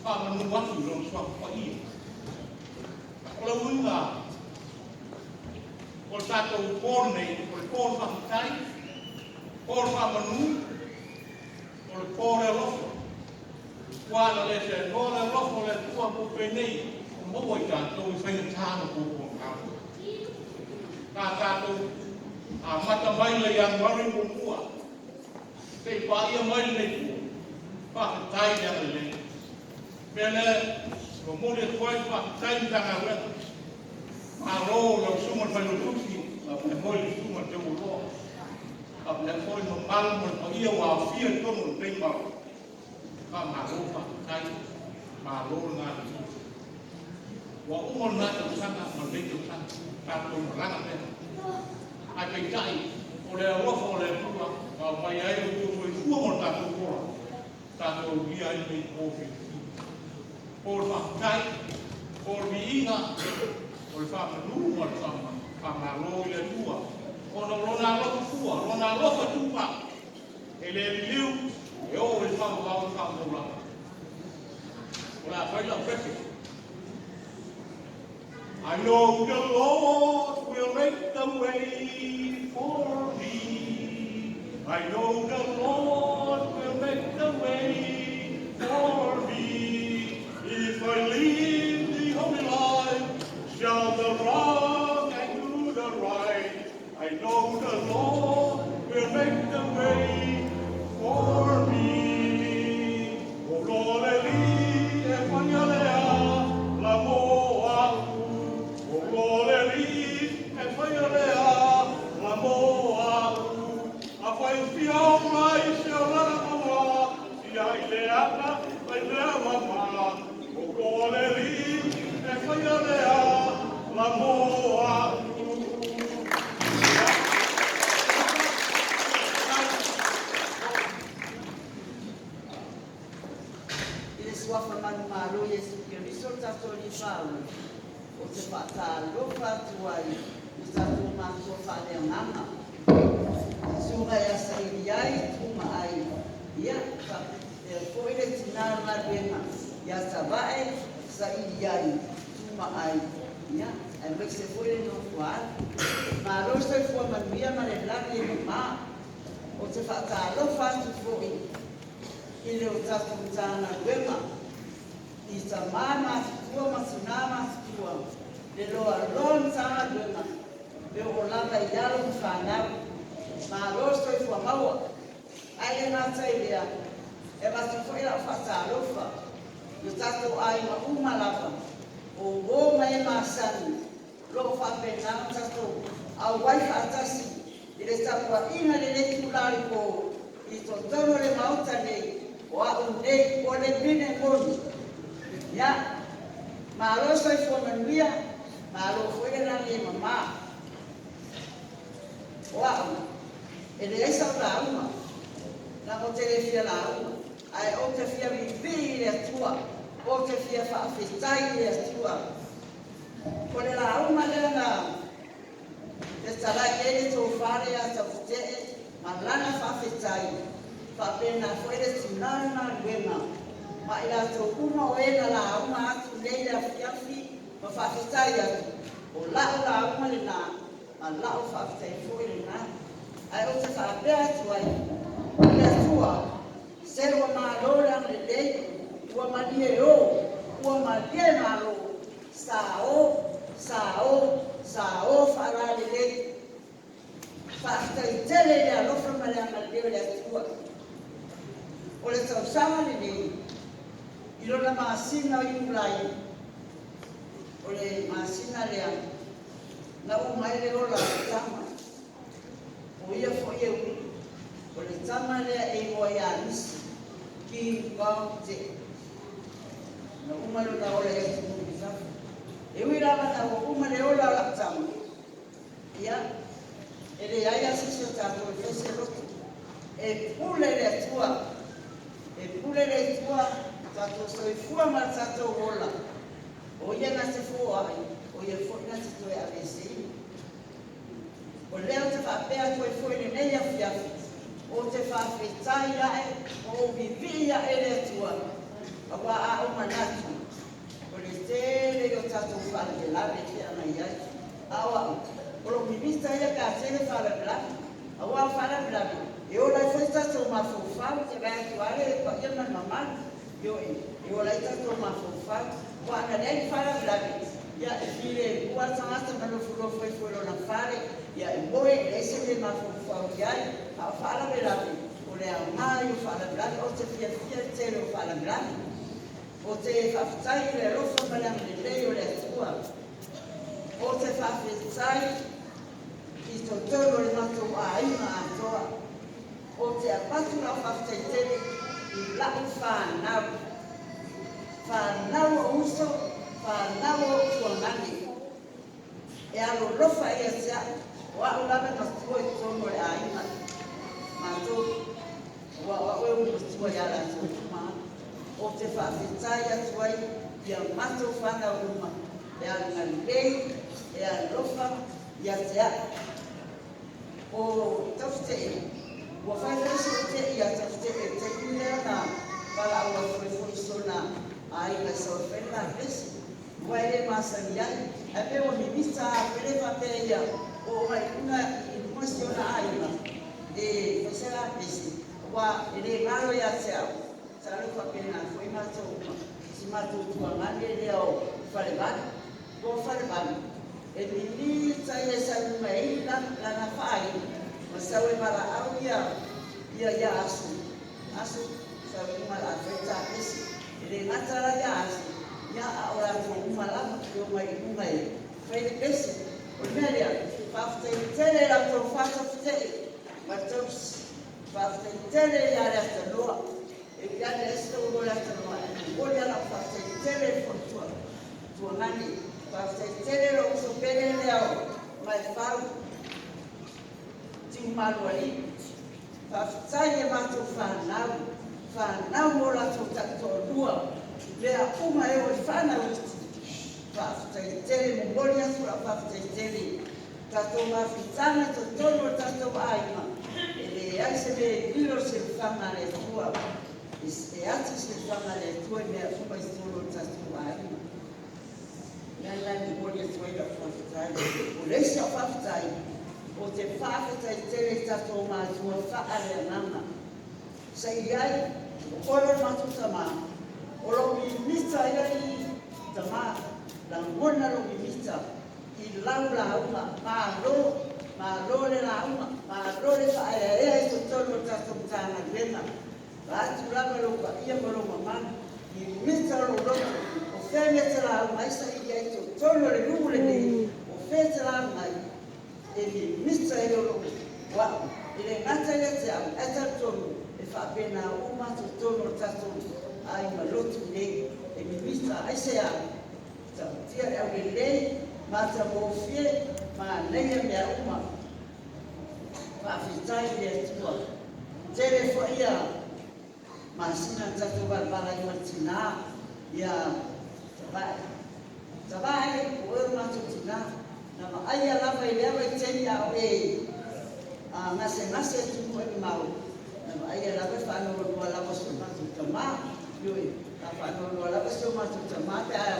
Speaker 6: faamanu atu i Lona Suafa Paia. O le uiga o le tatou po lenei, o le po o le faafetai, po o le faamanu, o le po o le alofa. Ua na le seanoa le alofa o le Atua mo penei, o maua i tatou i faigata ma puapuaga. Sa tatou amata mai le Ianuari 1, seia paia mai lenei po, faafetai le agalelei. Mea lea, momoli atu ai faafetai i Matagaluega. Malo lau susuga i le Failautusi, faapea foi le susuga i le Teuoloa, faapea foi le mamalu ma le paia ua aofia i totonu o lenei Maota. Faamalo faafetai, malo le galulue. Ua uma lena tausaga ma lenei tausaga, tatou malaga pea. Ae peitai, o le alofa o le Atua ua aumai ai lo outou soifua ma lo tatou ola, tatou aulia ai lenei po fiafia. Po o le faafetai, po o le viiga, o le faamanu ma le faamalo i le Atua, ona o lona alofa fua, lona alofa tupa, e le liliu, e oo i le faavavau ma le faamaulalo. O le a fai lau pepe. I know the Lord will make the way for me. I know the Lord will make the way for me. If I live the holy life, shall the wrong and do the right. I know the Lord will make the way for me. O lo le li e whanya lea, la mo aku. O lo le li e whanya lea, la mo aku. A whai fia o mai se o lana mawa, ia i le ana, ai lea mama. O lo le li e whanya lea, la mo aku.
Speaker 7: I le suafa manumalo Iesu Keriso le tatou Alii Faaola, ou te faatalofa atu ai i tatou matua faaleagaga, Susuga ia Sailiai Tumaai, ia, faapea foi le tina o le galuega ia Savae Sailiai Tumaai, ia, aemaise foi le nofo a alo. Malo le soifua manuia ma le lagi e mama. Ou te faatalofa atu foi i le o tatou Matagaluega i tamā matutua ma tinā matutua, le loaloa o le Matagaluega e oo lava i alo ma fanau. Malo le soifua maua. Ae le gata i lea, e avatu foi lau faatalofa i o tatou aiga uma lava, o uo ma e masani, o lo o faapena ona tatou auai faatasi i le tapuaiga i lenei itula o le po i totonu o le Maota nei, o a'u nei o le mine moni. Ia, malo le soifua manuia, malo foi le lagi e mama. O a'u, e leai sau lauga, leaga ou te le fia lauga, ae ou te fia vivii i le Atua, ou te fia faafetai i le Atua. O le lauga lea na fetalai i ai le tofa lea ia Taufetee ma lana faafetai, faapena foi le tina o le galuega ma i latou uma o e na lauga atu nei i le afiafi ma faafetai atu, o la'u lauga lena ma la'u faafetai foi lena. Ae ou te faapea atu ai, le Atua, se ua malo le agalelei, ua malie o, ua malie malo, sa o, sa o, sa o faalalelei. Faafetai tele i le alofa ma le agalelei o le Atua. O le tausaga lenei, i lona masina o Iulai, o le masina lea na uma ai le ola o le tama, o ia foi e ui, o le tama lea e igoa ia Nisi King Kong Te. Na uma lona ola i atunuu i fafo. E ui lava na ua uma le ola o lau tama, ia, e leai lava se isi o tatou e fai se loto. E pule le Atua, e pule le Atua tatou soifua ma le tatou ola. O ia na te foai, o ia foi na te toe aveeseina. O lea ou te faapea atu ai foi i lenei afiafi, ou te faafetai ae ma ou vivii ae i le Atua, auā a ou manatu, o le tele ia o tatou faalavelave e feagai ai. A o a'u, o lou mimita ia pe a tele faalavelave, auā o faalavelave e ola ai foi tatou mafaufau, te vaai atu lava le paia ma le mamalu, ioe, e ola ai tatou mafaufau. Aua ana leai ni faalavelave, ia e filemu lava le tagata ma nofonofo ifo i lona fale, ia e moe, e leai se mea e mafaufau i ai. A o faalavelave, o le aoga ia o faalavelave, ou te fiafia i le tele o faalavelave. Ou te faafetai i le alofa ma le agalelei o le Atua. Ou te faafetai i totonu o le matou aiga atoa. Ou te avatu lau faafetai tele i lau fanau, fanau o uso, fanau o tuagane, e alolofa ia te a'u, o a'u lava e matua i totonu o le aiga matou, ua o a'u e ulu matua iā latou uma. Ou te faafetai atu ai ia matou fanau uma e agalelei, e alofa ia te a'u. O Taufetee, ua fai foi so'u te'i ia Taufetee i le taimi lea na valaau atu ai foi i sona aiga e sau e fai le la pese, aua e le masani ai, ae pei ua mimita lava foi le faapea ia oo mai i luga si ona aiga e fai se la pese, aua e le galo ia te au. Masalo e faapena foi matou uma. si matou tuagane lea o Falevale. Po o Falevale, e mimita ia sau mai ai lana faaaiga, ma sau e valaau ia ia ia Asu. Asu, sau i luma o le a fai ta pese. E le gata la ia Asu, ia a o latou uma lava e omai i luga e fai le pese. O le mea lea, faafetai tele i la outou faatafetee ma le tausi. Faafetai tele ia Leatanoa. E ui lava ina ese lou igoa o Leatanoa, ae momoli lava lau faafetai tele i le faletua Tuagane. Faafetai tele lou uso pele lea o Maefau Tiumalualii. Faafetai i a matou fanau, fanau ma o latou taitoalua, mea uma e oo i fanau iti. Faafetai tele, momoli atu lau faafetai tele. Tatou mafutaga i totonu o le tatou aiga, e leai se mea e lilo i le silafaga a le Atua, e ati le silafaga a le Atua i mea uma i totonu o le tatou aiga. O le mea lena e momoli atu ai lau faafetai. O le isi au faafetai, ou te faafetai tele i tatou matua faaleagaga. Sa i ai, o oe o le matou tama, o lou mimita i ai tama, lagona lou mimita i lau lauga, malo, malo le lauga, malo le faaeaea i totonu o le tatou Matagaluega. Vaeatu lava lou paia ma lou mamalu, mimita lou loto, o fea mea e te lauga ai saili ai i totonu o le nuu lenei, o fea e te lauga ai, e mimita ai lou au. E le gata ia te au, ae talitonu e faapena uma totonu o le tatou aiga lotu nei, e mimita aisea? Tautia le aulelei, matagofie, manaia mea uma. Faafetai i le Atua. Tele foi ia masina na tatou valavala ai ma le tina ia Tavae. Tavae, o oe o le matou tina. Na vaaia lava i lea vaitaimi a o e gasegase atunuu e mamao, na vaaia lava e faanoanoa lava si o matou tama. Ioe, sa faanoanoa lava si o matou tama pe a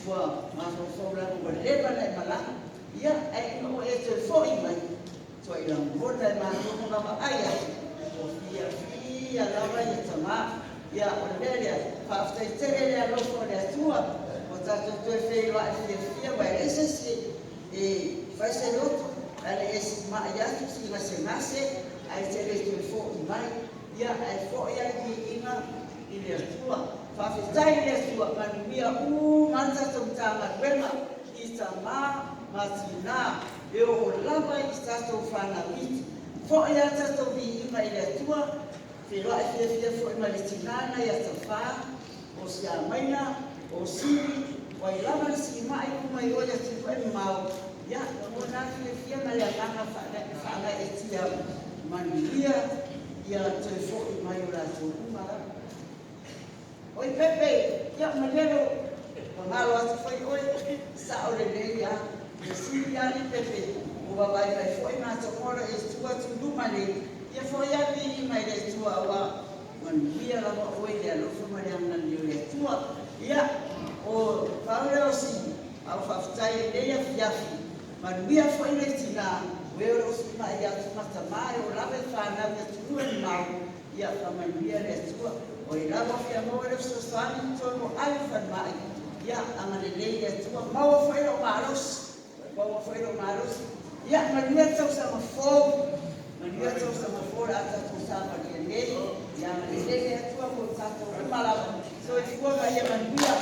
Speaker 7: ua mafaufau lava ua leva ona e malaga. Ia, ae ina ua e toe foi mai, tuai lagona e matou ma vaavaai atu, ua fiafia lava ia tama. Ia, o le mea lea, faafetai tele i le alofa o le Atua, ua tatou toe feiloai fiafia, aua e leai se isi e fai se loto, ae le i e siimai atu, sii gasegase, ae te le toe foi mai. Ia, ae foi lava le viiga i le Atua. Faafetai i le Atua, manuia uma lava le tatou Matagaluega i tama ma tina, e oo lava i tatou fanau iti. Foi lava le tatou viiga i le Atua, feiloai fiafia foi ma le tina na ia Tafā, o Siamaina, o Sili, o ai lava le siimai uma i o i atunuu e mamao, ia, lagona lava le fiafia ma le agaga faagaeetia manuia ia toe foi mai o latou uma lava. Oi Pepe, ia malie lou pagalo atu foi oe, sao lelei lava. Ia sili lava le Pepe, ua vaavaai mai foi matou ola e tua atu i luma nei, ia foi lava le viiga i le Atua aua manuia lava oe i le alofa ma le agalelei o le Atua. Ia, o pau lea o si au faafetai i lenei afiafi, manuia foi le tina, o e o lo o siimai atu ma tama e oo lava i fanau i atunuu e mamao, ia faamanuia le Atua. O ai lava o fia maua le fesoasoani i totonu o ave falemai, ia agalelei le Atua, maua foi lou malosi, maua foi lou malosi. Ia manuia le tausaga fou, manuia le tausaga fou o le a tatou savalia nei, ia agalelei le Atua mo tatou uma lava. Soifua ma ia manuia.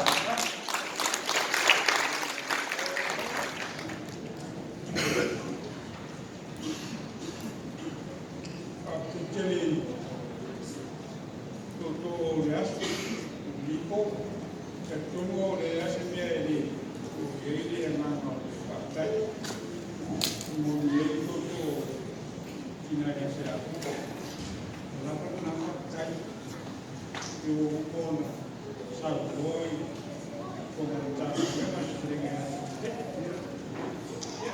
Speaker 1: Faafetai tele i tootoo o le aso, Nipo. Talitonu o le leai se mea e le o i ai le agaga o le faafetai. E momoli ai tootoo o tina ia Seapu. Ua lava lena faafetai. E ua uma ona saunoa i fofoga o le Matagaluega le fetalaiga ia Sepetele. Ia,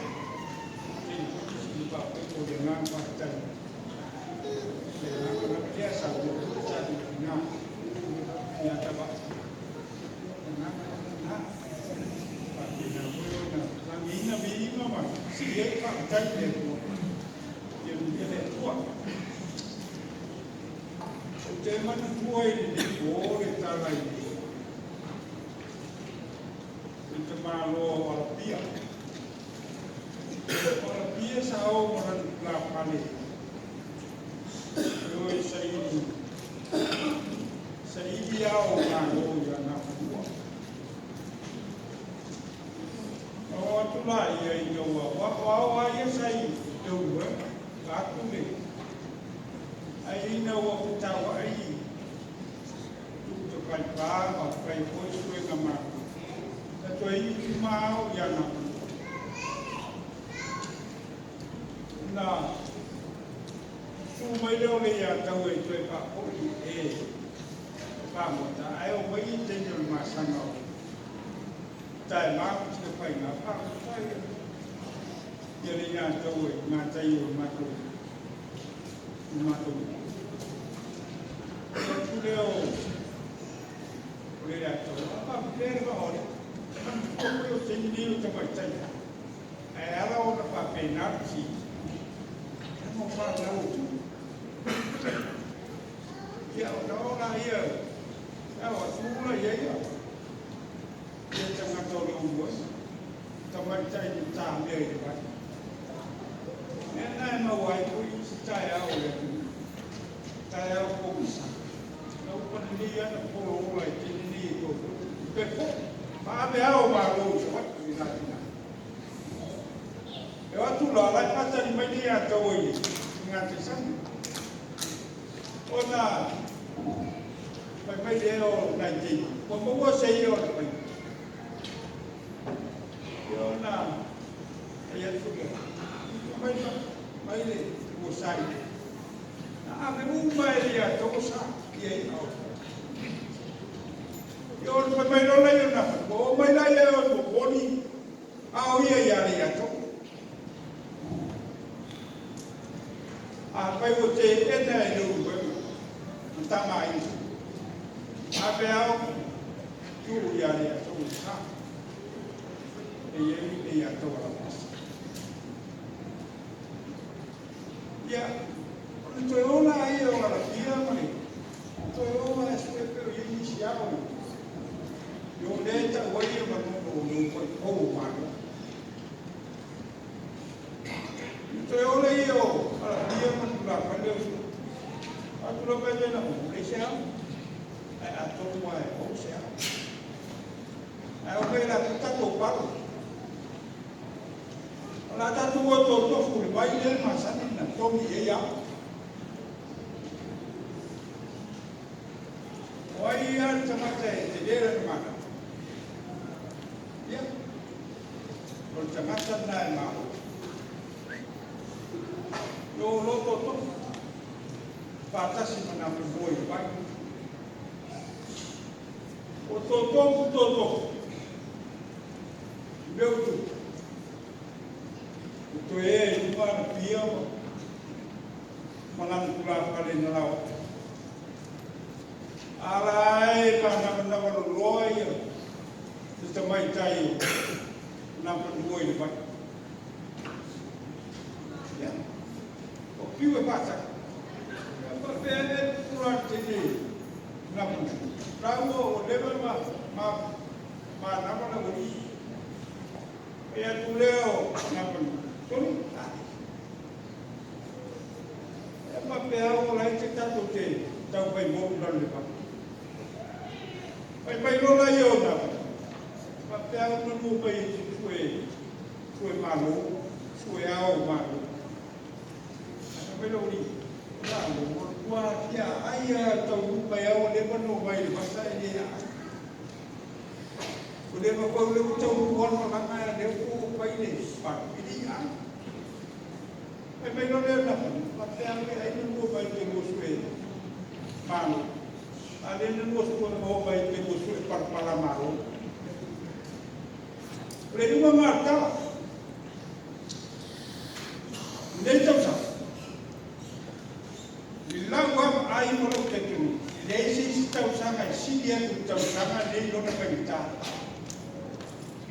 Speaker 1: tele foi nisi faafetai mo le agaga faafetai. Le agaga lava lea saunoa foi sa tina ia Tavae. Agaga lava lena. Faapena foi ona lagiina viiga ma sii ai faafetai i le Atua. Ia viia le Atua. Ou te manatua i lenei po le tala i le
Speaker 8: te malo o Alapia. O Alapia sa o ma lana tulafale. E o e saili, saili ao o malo ia Nafanua. Na o atu laia ina ua o ao a ia sa i le uluega, atu le. Ai ina ua fetauai tu'u tafaipā ma fai foi suega malo, sa toe ivi uma ao iā Nafanua. Ona susu mai lea o le iā taua e toe faafo'i e fagota, ae omai i le taimi o le masaga o taemā ma Tilafaiga fagota ia le iā taua i gatai o le matou nuu. O atu lea o le iā taua, a faapefea le vaa o alii? E manatua foi o le taimi nei o tamaitai, ae ala ona faapena le fesili, leaga o fanau a Tupu. Ia ona oo laia, ao atu la ia ia tagata o le uluai, tamaitai matamea i le vai. Mea na e maua ai foi isi taeao o le atunuu, taeao pogisa. Na upa lelei lava na polo ola i taimi nei e toatolu. Pe po, ma ave ao malo i Savaii i la tina. E o atu la, la e faatali mai le ia taua i Gataisani. Ona fai mai lea o nai keiki, ua maua se ia o le faiga. Ia ona fai atu lea, mai mai le ua sai. Na ave uma e le ia taua sa ia i ao. Ia ona fai mai loa ia na, ua o mai la ia o momoli ao ia ia le ia taua. Afai ua teena e le uluega ma tamaaiga, ave ao tuu ia le atou le sa, e i ai le ia tau alapasa. Ia, o le toe ola ai o Alapia ma le toe ola e sue pe o i ai nisi ao i o lea tau ai e manono o le upai pou o malo. Le toe ola ia o Alapia ma tulafale o sue. Atu lava e lena o le se ao. Ai atonu ai o se ao. Ai o mai la tu tatou palo. O la tatou o totofu le vai le masani na togi e ia. O ai ia le tagata e te le lana mana. Ia. O le tagata na e malo. Yo lo totofu. Faatasi ma Nafanua i le vai. O totofu totofu. I mea o tupu. O toe ea i luga ana pia ma lana tulafale na lao. Ala e manamanava loloa ia te tamaitai o Nafanua i le vai. Ia. O piu e faatasi. Ia faapea le pupula te nei Nafanua. Rāua o leva ma manava la uli. E atu lea o Nafanua. Soli? E faapea o lai te tatou te tau fai motu lalo le vai. Fai mai lola ia o Nafanua. Faapea o nanu mai e te sue, sue malo, sue ao malo. Asa mai lau li. La lo ua fia ai a tau mai ao le mano mai le vasa e le ai. O le ma pau le tau wan ma langa le ku pai le pa ili ai. Mai mai lo le na faapea le ai nanu mai te mo sue malo. A le nanu sue mo mai te mo sue parapara malo. O le luma mata. Nei tausaga. I lau ama ai ma lou talitonuga, e leai se isi tausaga e sili atu i le tausaga lenei lona faigata.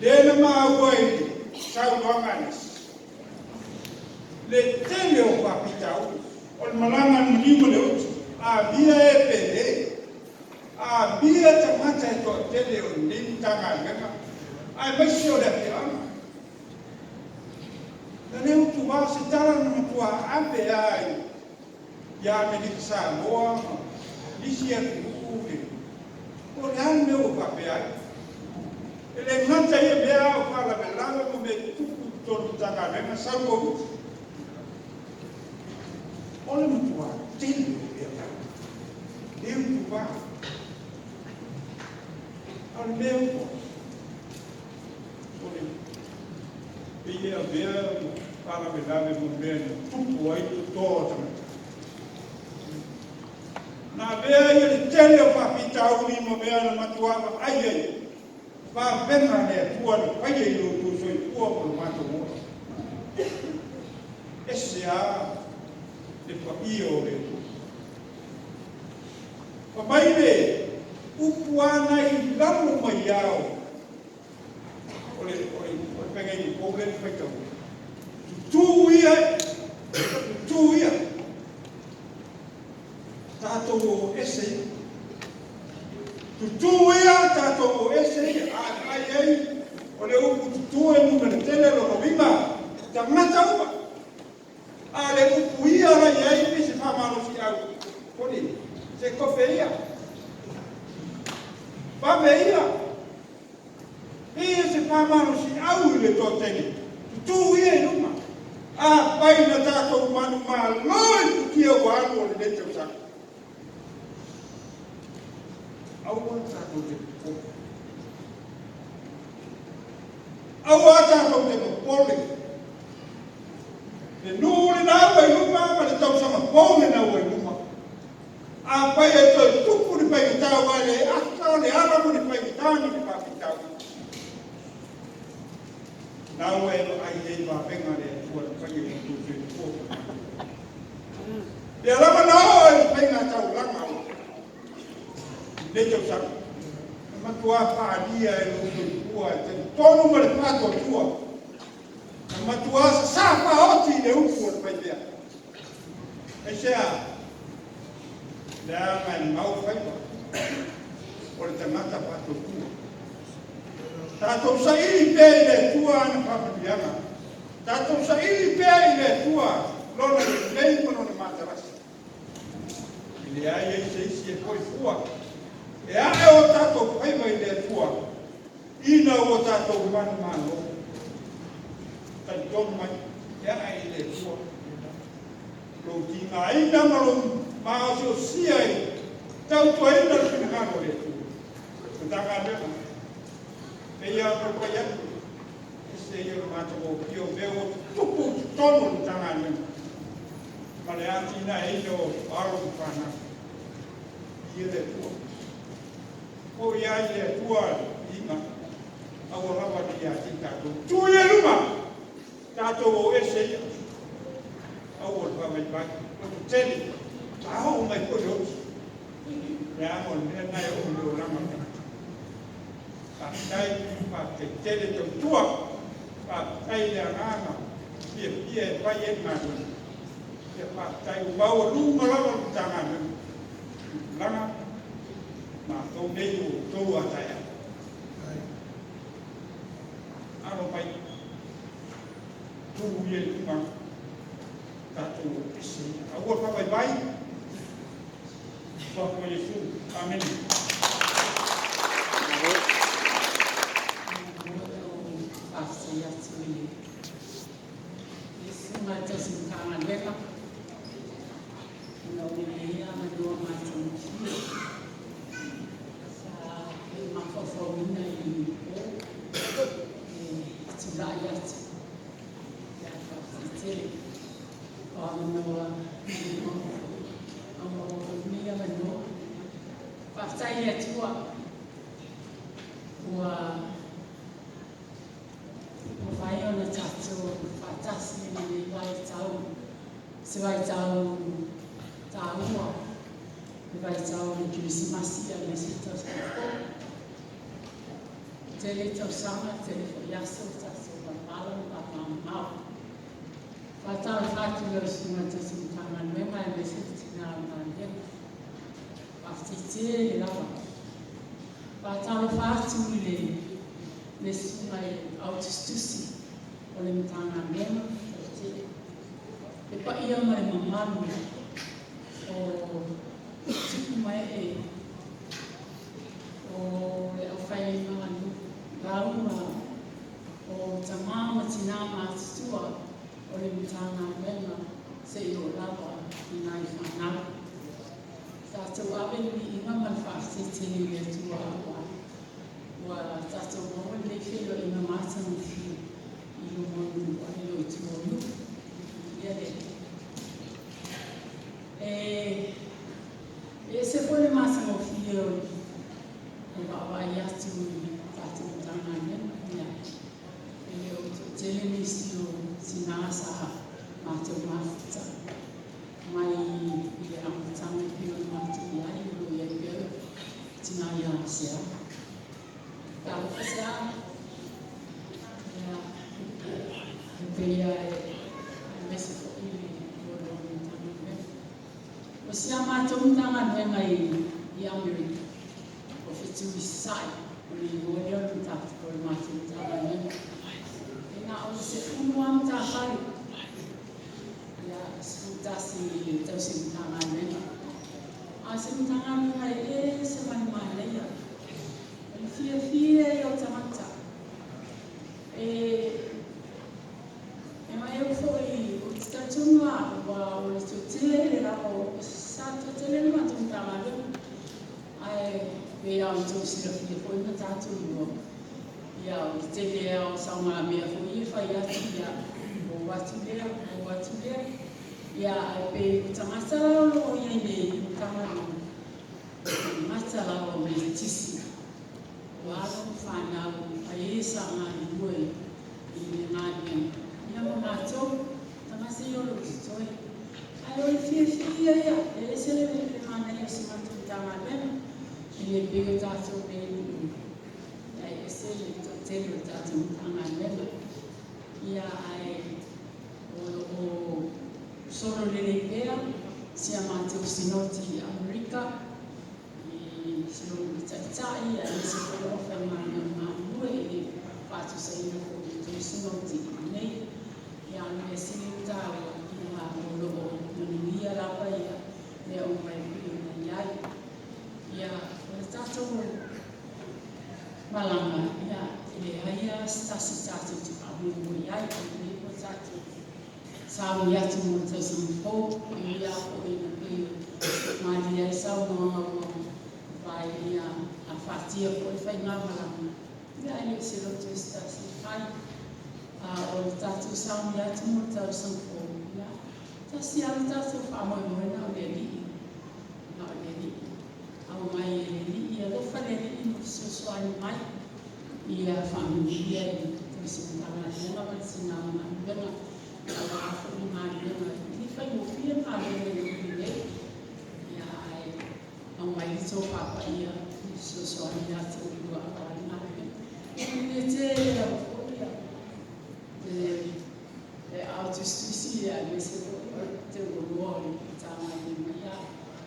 Speaker 8: Lea na maua i le saunoaga a nisi, le tele o faafitauli o le malaga a le maliu ma le oti, amia e pele, amia tagata e toatele o lenei Matagaluega, Aemaise o le afioaga. Na le utuvā se tala na matua ave a ia Amerika Samoa ma nisi atunuu le po o le a le mea ua faapea ai. E le gata ia mea a o faalavelave ma mea tutupu i totonu o Matagaluega sau Koviti. O le matua tele o mea le utuvā. A o le mea ua o le pei e avea faalavelave ma mea na tupu ai toto o tagata. Na avea ia le tele o faafitauli ma mea na matua vaai ai vavega a le Atua na faia i lo outou soifua ma lo matou ola. Ese a le paia o le Atua. Fa mai le upu ana i lalo mai ao o le o le faiga i pou le faitau. Tutū ia, tutū ia. Tatou o ese ia. Tutū ia, tatou o ese ia. A ai ai, o le upu tutū e numera tele lona uiga, tagata uma. A le upu ia la i ai pe se faamalosiau. Poli, se kofe ia. Vave ia. Pe se faamalosiau i le toatele. Tutū ia i luma. Afai na tatou manumalo i futia ua alu o lenei tausaga. Aua tatou te popole. Aua tatou te popole. Le nuu lena ua i luma ma le tausaga fou lena ua i luma. Afai e toe tupu ni faigata aua e le ata le ala mo ni faigata ma ni faafitauli. Na ua e vaai ai vavega le Atua na faia i lo outou soifua ma le matou. Lea lava na oo i le faiga taulaga o lenei tausaga. Na matua faaalia e lou soifua e talitonu ma le faatuatua. Na matua sasā faaoti i le upu o le faimea. Aisea? Leaga e mau faiva o le tagata faatuatua. Tatou saili pea i le Atua ana faamanuiaga. Tatou saili pea i le Atua lona lelei ma lona matalasi. E leai ai se isi e foi fua. E ae o tatou faiva i le Atua ina ua tatou manumalo. Talitonu mai, e ae i le Atua. Lou tigaina ma lou maosiosia i tautuaina le finagalo o le Atua. Matagaluega, e ia ona fai atu, ese ia o le matagofie o mea ua tutupu i totonu o le Matagaluega ma le atinaeina o alo ma fanau. Ia le Atua. O ia i le Atua viiga, aua lava ne i ia te i tatou. Tu ia i luma, tatou o ese ia. Aua le faavaivai, loto tele, a oo mai foi le oti. Leaga o le mea lena e oo i le olaga o le tagata. Faafetai, faafetai tele tautua. Faafetai le agaga fiafia e fai ai le galuega. Ia faafetai ua maualuga lava le Matagaluega. Tupulaga, matou nei o outou a taeao. Alo mai, tu ia i luma, tatou o ese ia. Aua le faavaivai, Suafa o Iesu. Amene.
Speaker 9: Faafetai atu i le susuga i le tausi Matagaluega ona o lenei avanoa matagofie sa mafaufauina i po e tulai atu. Ia, faafetai tele o avanoa le maua foi au maua foi lenei avanoa. Faafetai i le Atua ua mafai ona tatou faatasi i lenei vaitau, se vaitau taua, le vaitau o le Kerisimasi aemaise le tausaga fou. Tele tausaga, tele foi aso o tatou palapala ma papamamao. Faatalofa atu i lau susuga i le tausi Matagaluega aemaise le tina o le galuega. Faafetai tele lava. Faatalofa atu i le le susuga i le Ao Tusitusi o le Matagaluega Toatele, le paia ma le mamalu o tupu ma ee o le aufaigaluega lauga o tamā ma tinā matutua o le Matagaluega seia oo lava i nai fanau. Tatou ave le viiga ma le faafetai tele i le Atua aua ua tatou maua lenei feiloaiga matagofie i luma o nuu a le o i tua o nuu. Ia le E ese foi le matagofie o le vaavaai atu i tatou Matagaluega. Ia, e le o toatele nisi o tinā sa matou mafuta mai i le amataga e pei ona matou i ai, o lo o i ai pea le tinā ia Sea. Talofa Sea. Ia, e pei lava e aemaise foi le voaloa o le Matagaluega. O si a matou Matagaluega i Amerika, o Fetu i Sasae, o le igoa lea o le o le matou Matagaluega. E na o le 10 lava matafale, ia, 11 i le tausi Matagaluega. A o se Matagaluega e ese ma le manaia, o le fiafia ia o tagata. E ma eu foi ou te talitonu lava ua o le toatele lava o sa toatele le matou Matagaluega. Ae pei lava ona outou silafia foi ma tatou iloa, ia o le tele lava o saogamea foi e fai atu, ia, ou atu lea, ou atu lea. Ia, ae pei o tagata la o lo o i ai nei i le Matagaluega, o tagata lava o metisi, o alo ma fanau a e sa galulue i le galuega, ia ma matou, tagata ia o lo o totoe. Ae o le fiafia ia, e ese le manaia o si matou Matagaluega, e le pei o tatou nei i nuu, ae ese le toatele o le tatou Matagaluega. Ia, ae o lo o solo lelei pea si a matou Sinoti i Amerika, i si ou taitai, aemaise foi o aufaigaluega galulue i le faatusaina foi o le tou Sinoti i inei. Ia, o le mea sili ona taua, ia, o lo o manuia lava ia mea uma e pei ona i ai. Ia, o le tatou malaga, ia, e leai lava se tasi tatou te faamoemoe i ai, o lenei ua tatou sauni atu mo le tausaga fou, e ui lava foi ina pei e malie ai saunoaga ua mavae, ia, a faatia foi le faigamalaga, ia, e le o se loto e se tasi e fai. A o le tatou sauni atu mo le tausaga fou, ia, tasi lava le tatou faamoemoe na o le Alii, na o le Alii. Aumai e le Alii, alofa le Alii ma fesoasoani mai, ia faamanuia i le tausi Matagaluega ma le tinā galuega, aua foi le galuega, e le faigofie le galuega i le nuu nei. Ia, ae aumai le tofa paia e fesoasoani ia te oulua aua le galuega. Ia manuia tele lava foi ia le ao tusitusi aemaise foi o le teuoloa o le Matagaluega. Ia,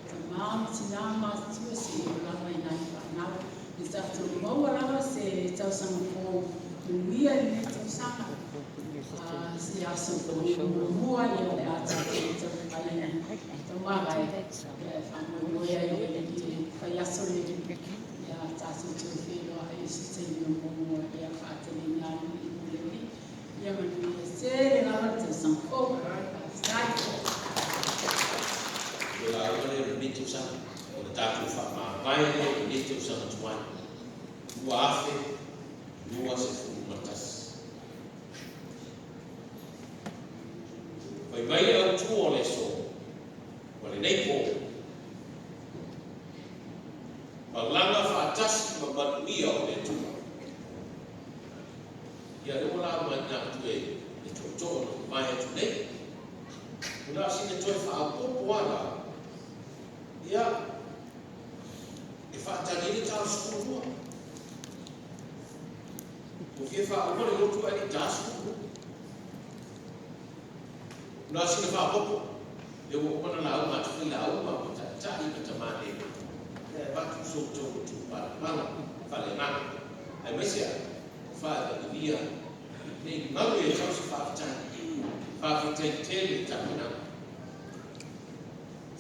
Speaker 9: tamā ma tinā matutua seia oo lava i nai fanau. Ia tatou maua lava se tausaga fou manuia i lenei tausaga. Se aso foi muamua ia o le a tatou taumafai taumavae ia e faamoemoe ai i le faiaso lenei. Ia tatou toe feiloai i se taimi o muamua ia faataliga alii mo le Alii. Ia manuia tele lava le tausaga fou. Faafetai.
Speaker 10: O le lauga lea o lenei tausaga, o le tatou faamavae lea i lenei tausaga tuai, 2021. Fai mai le autu o le aso, ma lenei po, malaga faatasi ma manuia o le Atua. Ia lea ua lauga atu e le tootoo na mavae atu nei. O le a sina toe faaopoopo lava la, ia, e faatali ai le ta o le 12. Ua fia faauma le lotu ae le i ta 12. O le a sina faaopoopo, lea ua uma ona lauga atu foi lauga ma taitai ma tamalei, ia e avatu so outou tupalapala faaleagaga. Aemaise a, o Fa'atagilia nei galu ia te au se fa'afetai. Fa'afetai tele i tapenaga.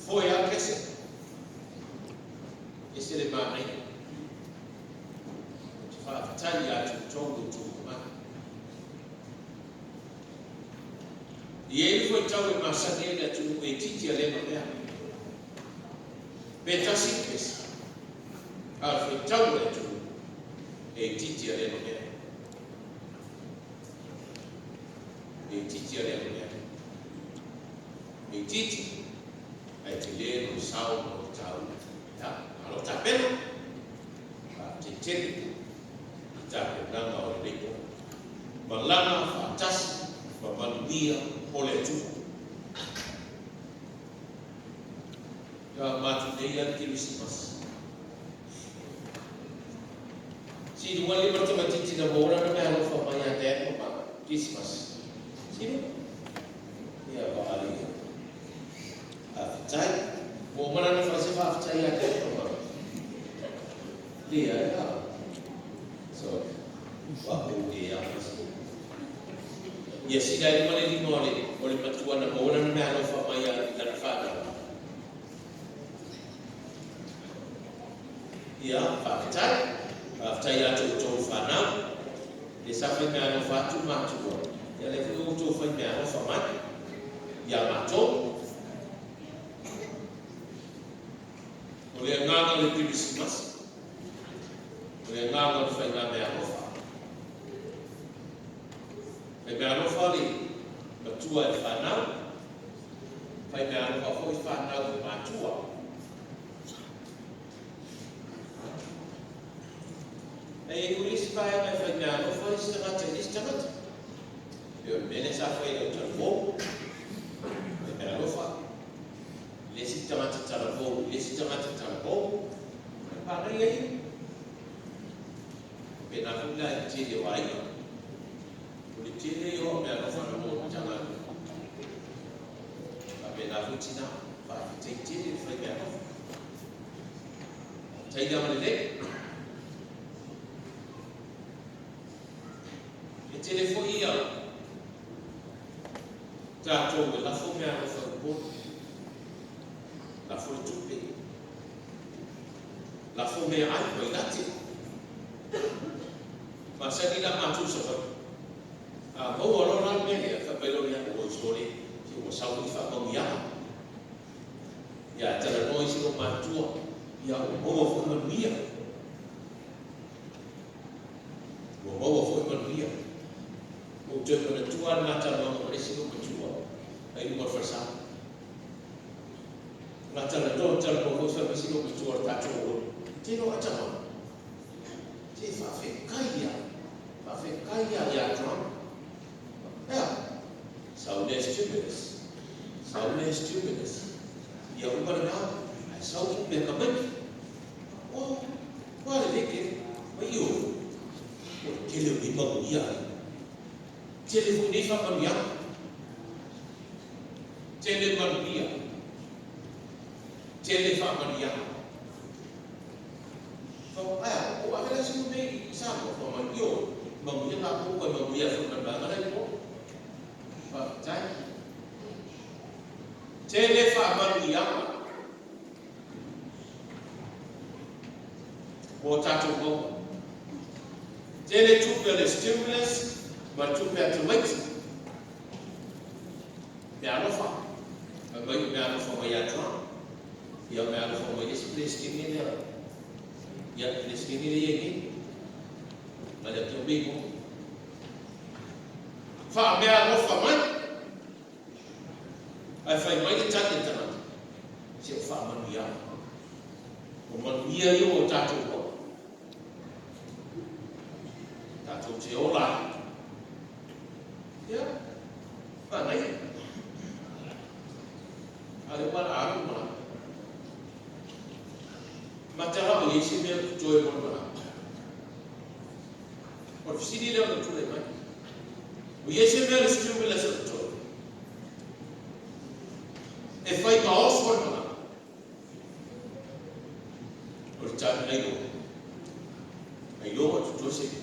Speaker 10: Foe a kese. Ese le manaia. Ou te fa'afetai iā te outou le outou mamanu. E i ai le fuaitau e masani ai le atunuu e itiiti a lea mea. Pe tasi le pesa, a o le fuaitau a le atunuu e itiiti a lea mea. E itiiti a lea mea. E itiiti, ae tele lona sao ma lona taua. Ia, malo tapena. Faafetai tele i tapenaga o lenei po. Malaga faatasi ma manuia o le Atua. Ia matou nei lava le Kerisimasi. Sili ua lima le tamaitiiti na maua lana meaalofa mai ia Dad ma Mama, Kerisimasi. Sili ua. Ia vaai ia. Faafetai. Ua uma lana fai se faafetai ia Dad ma Mama. Leai a. Sorry. Ua ou le ama se. Ia sila ai lima le lima o le, o le matua na maua lana meaalofa mai ia lana whanau. Ia, faafetai. Faafetai ia te outou whanau. Le sa fai meaalofa atu matua. Ia lea foi outou fai meaalofa mai. Ia matou. O le agaga o le Kerisimasi. O le agaga o le faiga meaalofa. Fai meaalofa le matua i le fanau. Fai meaalofa foi fanau i matua. E i ai isi vaega e fai meaalofa isi tagata i le isi tagata. E o le mea lea sa fai e le au talavou. Fai meaalofa. Le isi tagata talavou i le isi tagata talavou. E pānai ai. Pēnā foi la i le tele o aiga. O le tele ia o meaalofa na maua i Matagaluega. Faapena foi tinā. Faafetai tele le fai meaalofa. Faafetai le agalelei. E tele foi ia tatou e lafo meaalofa i Upolu. Lafo le tupe. Lafo meaai vailate. Masani la matou i Savaii. A maua loa la le mea lea, fai mai loa lea, oi sole, se ua sau foi faamanuiaga. Ia talanoa isi lou matua, ia ua maua foi manuia. Ua maua foi manuia. Ua ou toe manatua lava le ma talanoaga ma le isi lou matua, ai luma o le falesa. Na talanoa, talanoa foi fai mai isi lou matua o le tatou auauna. Te iloa tama, se faafetai ia, faafetai ia ia Trump. Ea, sau le stimulus, sau le stimulus. Ia uma lena, ae sau mea ka maiki. Oh, ua lelei tele. Mai io, o le tele o nei manuia ai. Tele foi nei faamanuiaga. Tele manuia. Tele faamanuiaga. Fa, ae, o ave la se mea i Samoa, fa mai io, manuia tatou, ua manuia foi ma le vaega la i po. Faafetai. Tele faamanuiaga. Ua tatou maua. Tele tupe o le stimulus ma le tupe a tamaiti. Meaalofa. Fai mai o meaalofa mai ia Trump. Ia o meaalofa mai le isi Peresetene lea. Ia Peresetene lea i ai nei. Ma le atu mei mo. Faameaalofa mai. Ae fai mai le tali a le tagata, se o faamanuiaga. O manuia ia ua tatou maua. Tatou te ola ai. Ia, manaia. A lea ua alu le malaga. Matala o i ai se mea o totoe mo le malaga. O le fesili lea ona tulai mai. Ua i ai se mea o le stimulus o totoe? E fai ma oso le malaga. O le tali, ailoga. Ailoga o totoe se mea.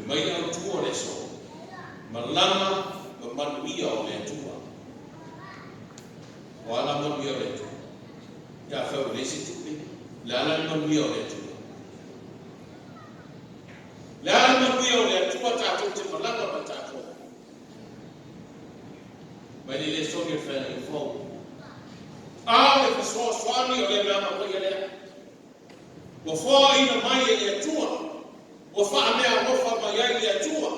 Speaker 10: Fai mai le autū o le aso, Malaga ma manuia o le Atua. O a la manuia o le Atua? Ia afai ua leai se tupe, o le a la le manuia o le Atua? O le a le manuia o le Atua tatou te malaga ma tatou? Mai le lesoni o le feagaiga fou. A o le fesoasoani o le Agaga Paia lea. Ua foaina mai e le Atua, ua faameaalofa mai ai le Atua.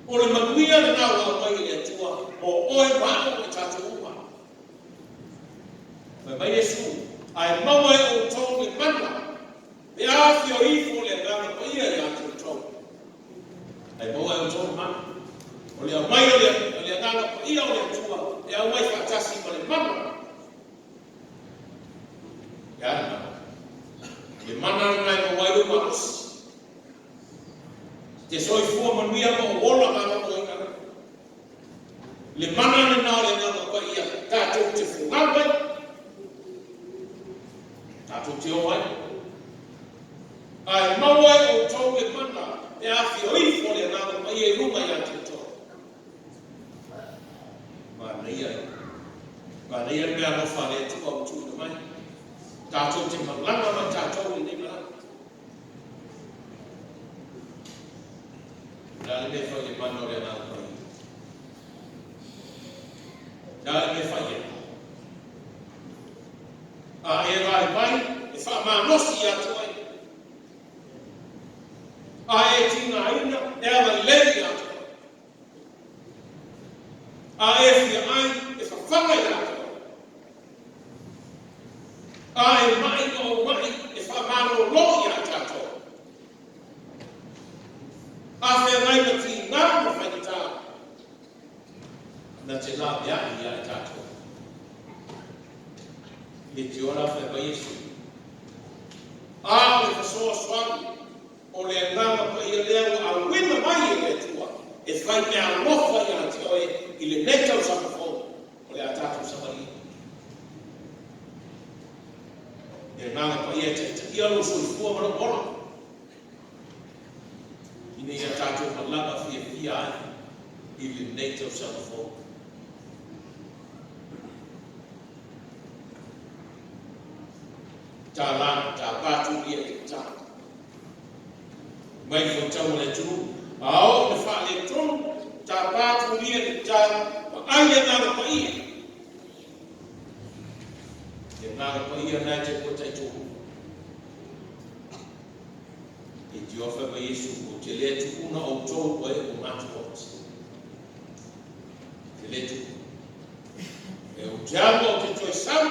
Speaker 10: O le manuia lena ua aumai e le Atua mo oe ma a'u ma i tatou uma. Fai mai Iesu, Ae maua e outou le mana, pe a afio ifo le Agaga Paia ia te outou. Ae maua e outou le mana. O le aumai o le Agaga Paia o le Atua e aumai faatasi ma le mana. Le a le mana? Le mana lena e maua ai lou malosi. Te soifua manuia ma ou ola maloloina. Le mana lena o le Agaga Paia tatou te folau ai, tatou te o ai. Ae maua e outou le mana pe a afio ifo le Agaga Paia i luga ia te outou. Manaia, manaia le meaalofa a le Atua ua tuuina mai. Tatou te malaga ma tatou i lenei malaga. O le a le mea e fai i le mana o le Agaga Paia? O le a le mea e fai i ai? A e vaivai, e faamalosi ia te oe. A e tigaina, e agalelei ia te oe. A e fia ai, e fafaga ia te oe. A e maʻi ma ou maʻi, e faamalolo iā tatou. A feagai ma tigā ma faigata, na te laveai iā i tatou. Le te ola fai mai Iesu. A o le fesoasoani o le Agaga Paia lea ua auina mai e le Atua e fai meaalofa iā te oe i lenei tausaga fou o le a tatou savaliina. Le Agaga Paia e taitaia lou soifua ma lou ola, ina ia tatou malaga fiafia ai i lenei tausaga fou. Tālā, tāpā tūlia i te tā. Mai faitau a le atunuu, a oo ina faaletonu, tāpā tūlia i te tā, ma ai le Agaga Paia. Le Agaga Paia na e te kua taitonu. E te ofa mai Iesu, o te le tuuna outou o e o matu oti. Te le tuuna. E o te alu o te toe sau,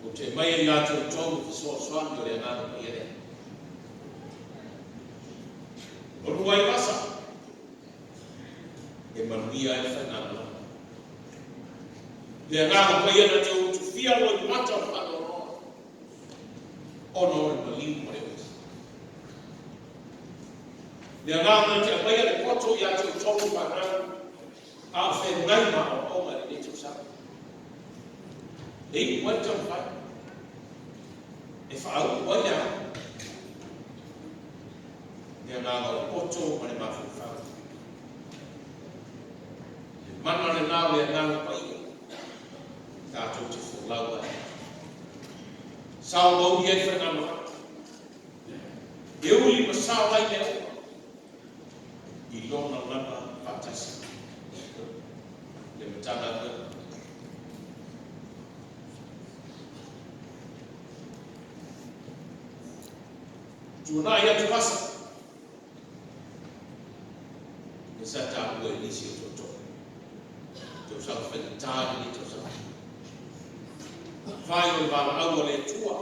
Speaker 10: Ou te mai ai ia te outou le fesoasoani o le Agaga Paia lea. Manu ai vasa, e manuia ai le faigāmalaga. Le Agaga Paia na te utufia loa i mata o le faanoanoa, ona o le maliu ma le oti. Le Agaga na te aumaia le poto ia te outou le fanau, A o feagai ma aoaoga i lenei tausaga. E iu ai le taumafai e faauu ai le aoga. Le agaga o le poto ma le mafaufau. Le mana lena o le Agaga Paia tatou te folau ai. Sao mauli ai faigamalaga. E uli ma sao ai mea uma. I lona lava faatasi le Matagaluega. Tuanai atu vasa e sa taua i nisi o tootoo. Tausaga faigata lenei tausaga. Fai o le valaau a le Atua,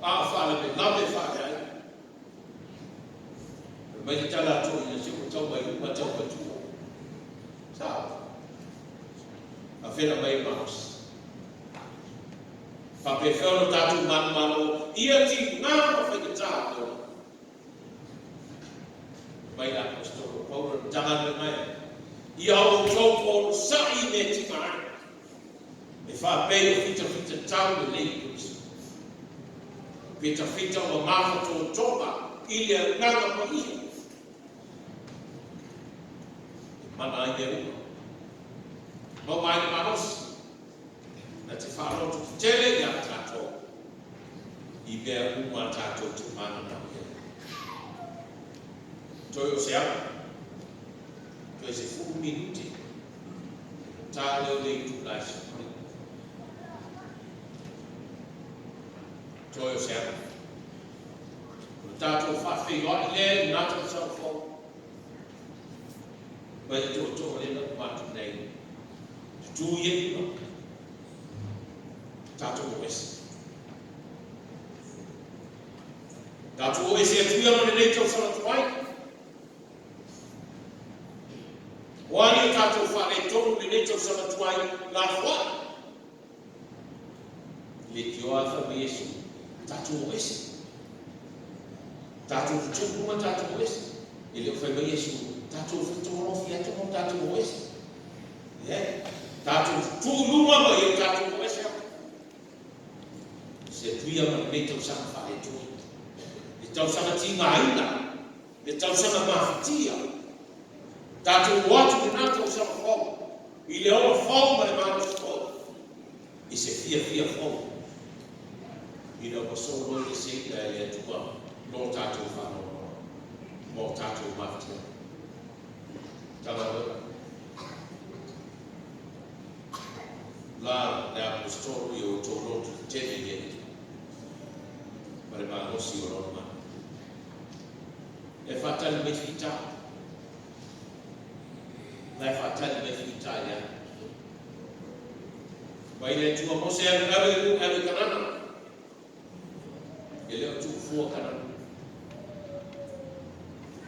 Speaker 10: a o faalavelave faaleaiga. Fai mai le tala a toeaiina, se ua tau mai luma tau mai tua. Sao. A fela mai e malosi. Faapefea ona tatou manumalo ia tiga ma faigata o le ola. Mai le Aposetolo Paulo i le Matagaluega e, Ia outou onosai i mea tiga ai, e faapei o fitafitatau lelei i Keriso. Pe tafita ua mafatotoga i le Agaga Paia e mana ai mea uma. Maua ai le malosi na te faaloto tetele iā tatou i mea uma tatou te mananao i ai. Toe o se ava, toe 10 minute, ona ta lea o le itula e 15. Toe o se ava. O le tatou faafeiloai lea i lena tausaga fou. Mai le tootoo lea na uma atu nei. Tutu ia i luga. Tatou o ese. Tatou o ese atu ia ma lenei tausaga tuai. O a ni o tatou faaletonu i lenei tausaga tuai lafoai. Leitioa a fai mai Iesu, tatou o ese. Tatou tutu uma tatou o ese. E le o fai mai Iesu, tatou fetolofi atu ma tatou o ese. Leai. Tatou tutu i luga ma ia tatou o ese atu. Se atu ia ma lenei tausaga faaletonu. Le tausaga tigaina, le tausaga mafatia. Tatou o atu i lena tausaga fou, i le ola fou ma le malosi fou, i se fiafia fou, ina ua soloi le seila e le Atua lo tatou faanoanoa ma o tatou mafatiaga. Matagaluega la le Aposetolo ia outou loto tetele i le Alii ma le malosi o Lona mana. E faatali mai fita. La e faatali mai fita i le a. Mai le Atua Mose alu alu i lu alu i Kanana. E le o tuufua Kanana.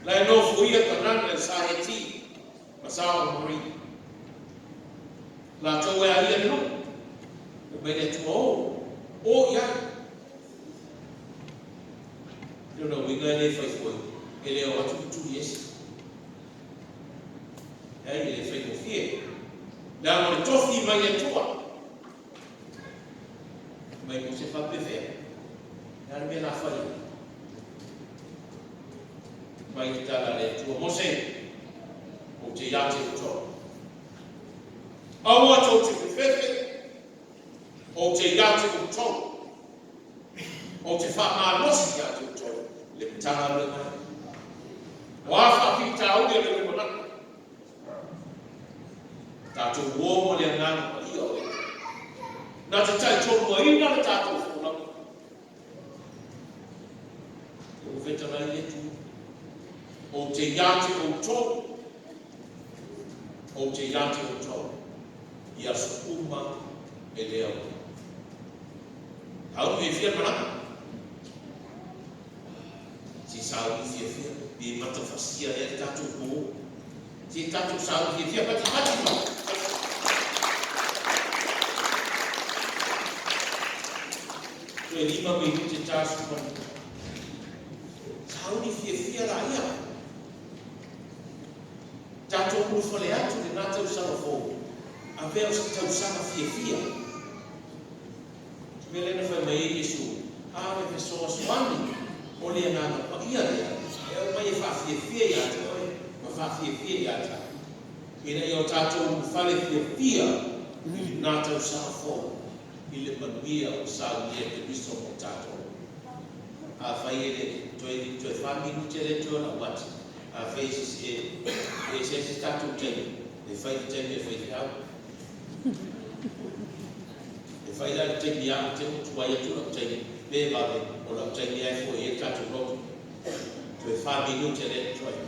Speaker 10: La e nofoia Kanana i sa Heti ma sa Omori. Latou e aia le nuu. Fai mai le Atua o, o i ai. Lona uiga e le fai foi, e le o atu tutuli ese. Leai, e le faigofie. Leaga o le tofi mai le Atua. Mai mo se faapefea. Le a le mea la fai ai? Mai le tala a le Atua, Mose, ou te ia te outou. Aua tou te fefefe, ou te ia te outou. Ou te faamalosi ia te outou le Matagaluega ai. O a faafitauli o le lumanai, tatou uo ma le Agaga Paia o le Atua. Na te talitonuaina le tatou folauga. E ua fetalai le Atua. Ou te ia te outou, ou te ia te outou, i aso uma e le aoina. Au e fia malaga. Se sauni fiafia, pe matafasia ea le tatou po. Se tatou sauni fiafia, patipati ma. Toe 5 minute tasu ma. Sauni fiafia la ia. Tatou ulufale atu lena tausaga fou, avea o se tausaga fiafia. O le mea lea na fai mai ai Iesu, A o le fesoasoani o le Agaga Paia lea e aumai e faafiafia ia te oe ma faafiafia ia te au, ina ia o tatou ulufale fiafia i lena tausaga fou i le manuia ua saunia e Keriso mo tatou. Afai e le toe toe fa minute lea toe o lau ati, afai e e e ese se tatou taimi, e fai le taimi e faifeau. E fai la le taimi a te o tuai atu lau taimi, pe vave o lau taimi lava e foai ai le tatou lotu. Toe fa minute lea e totoe.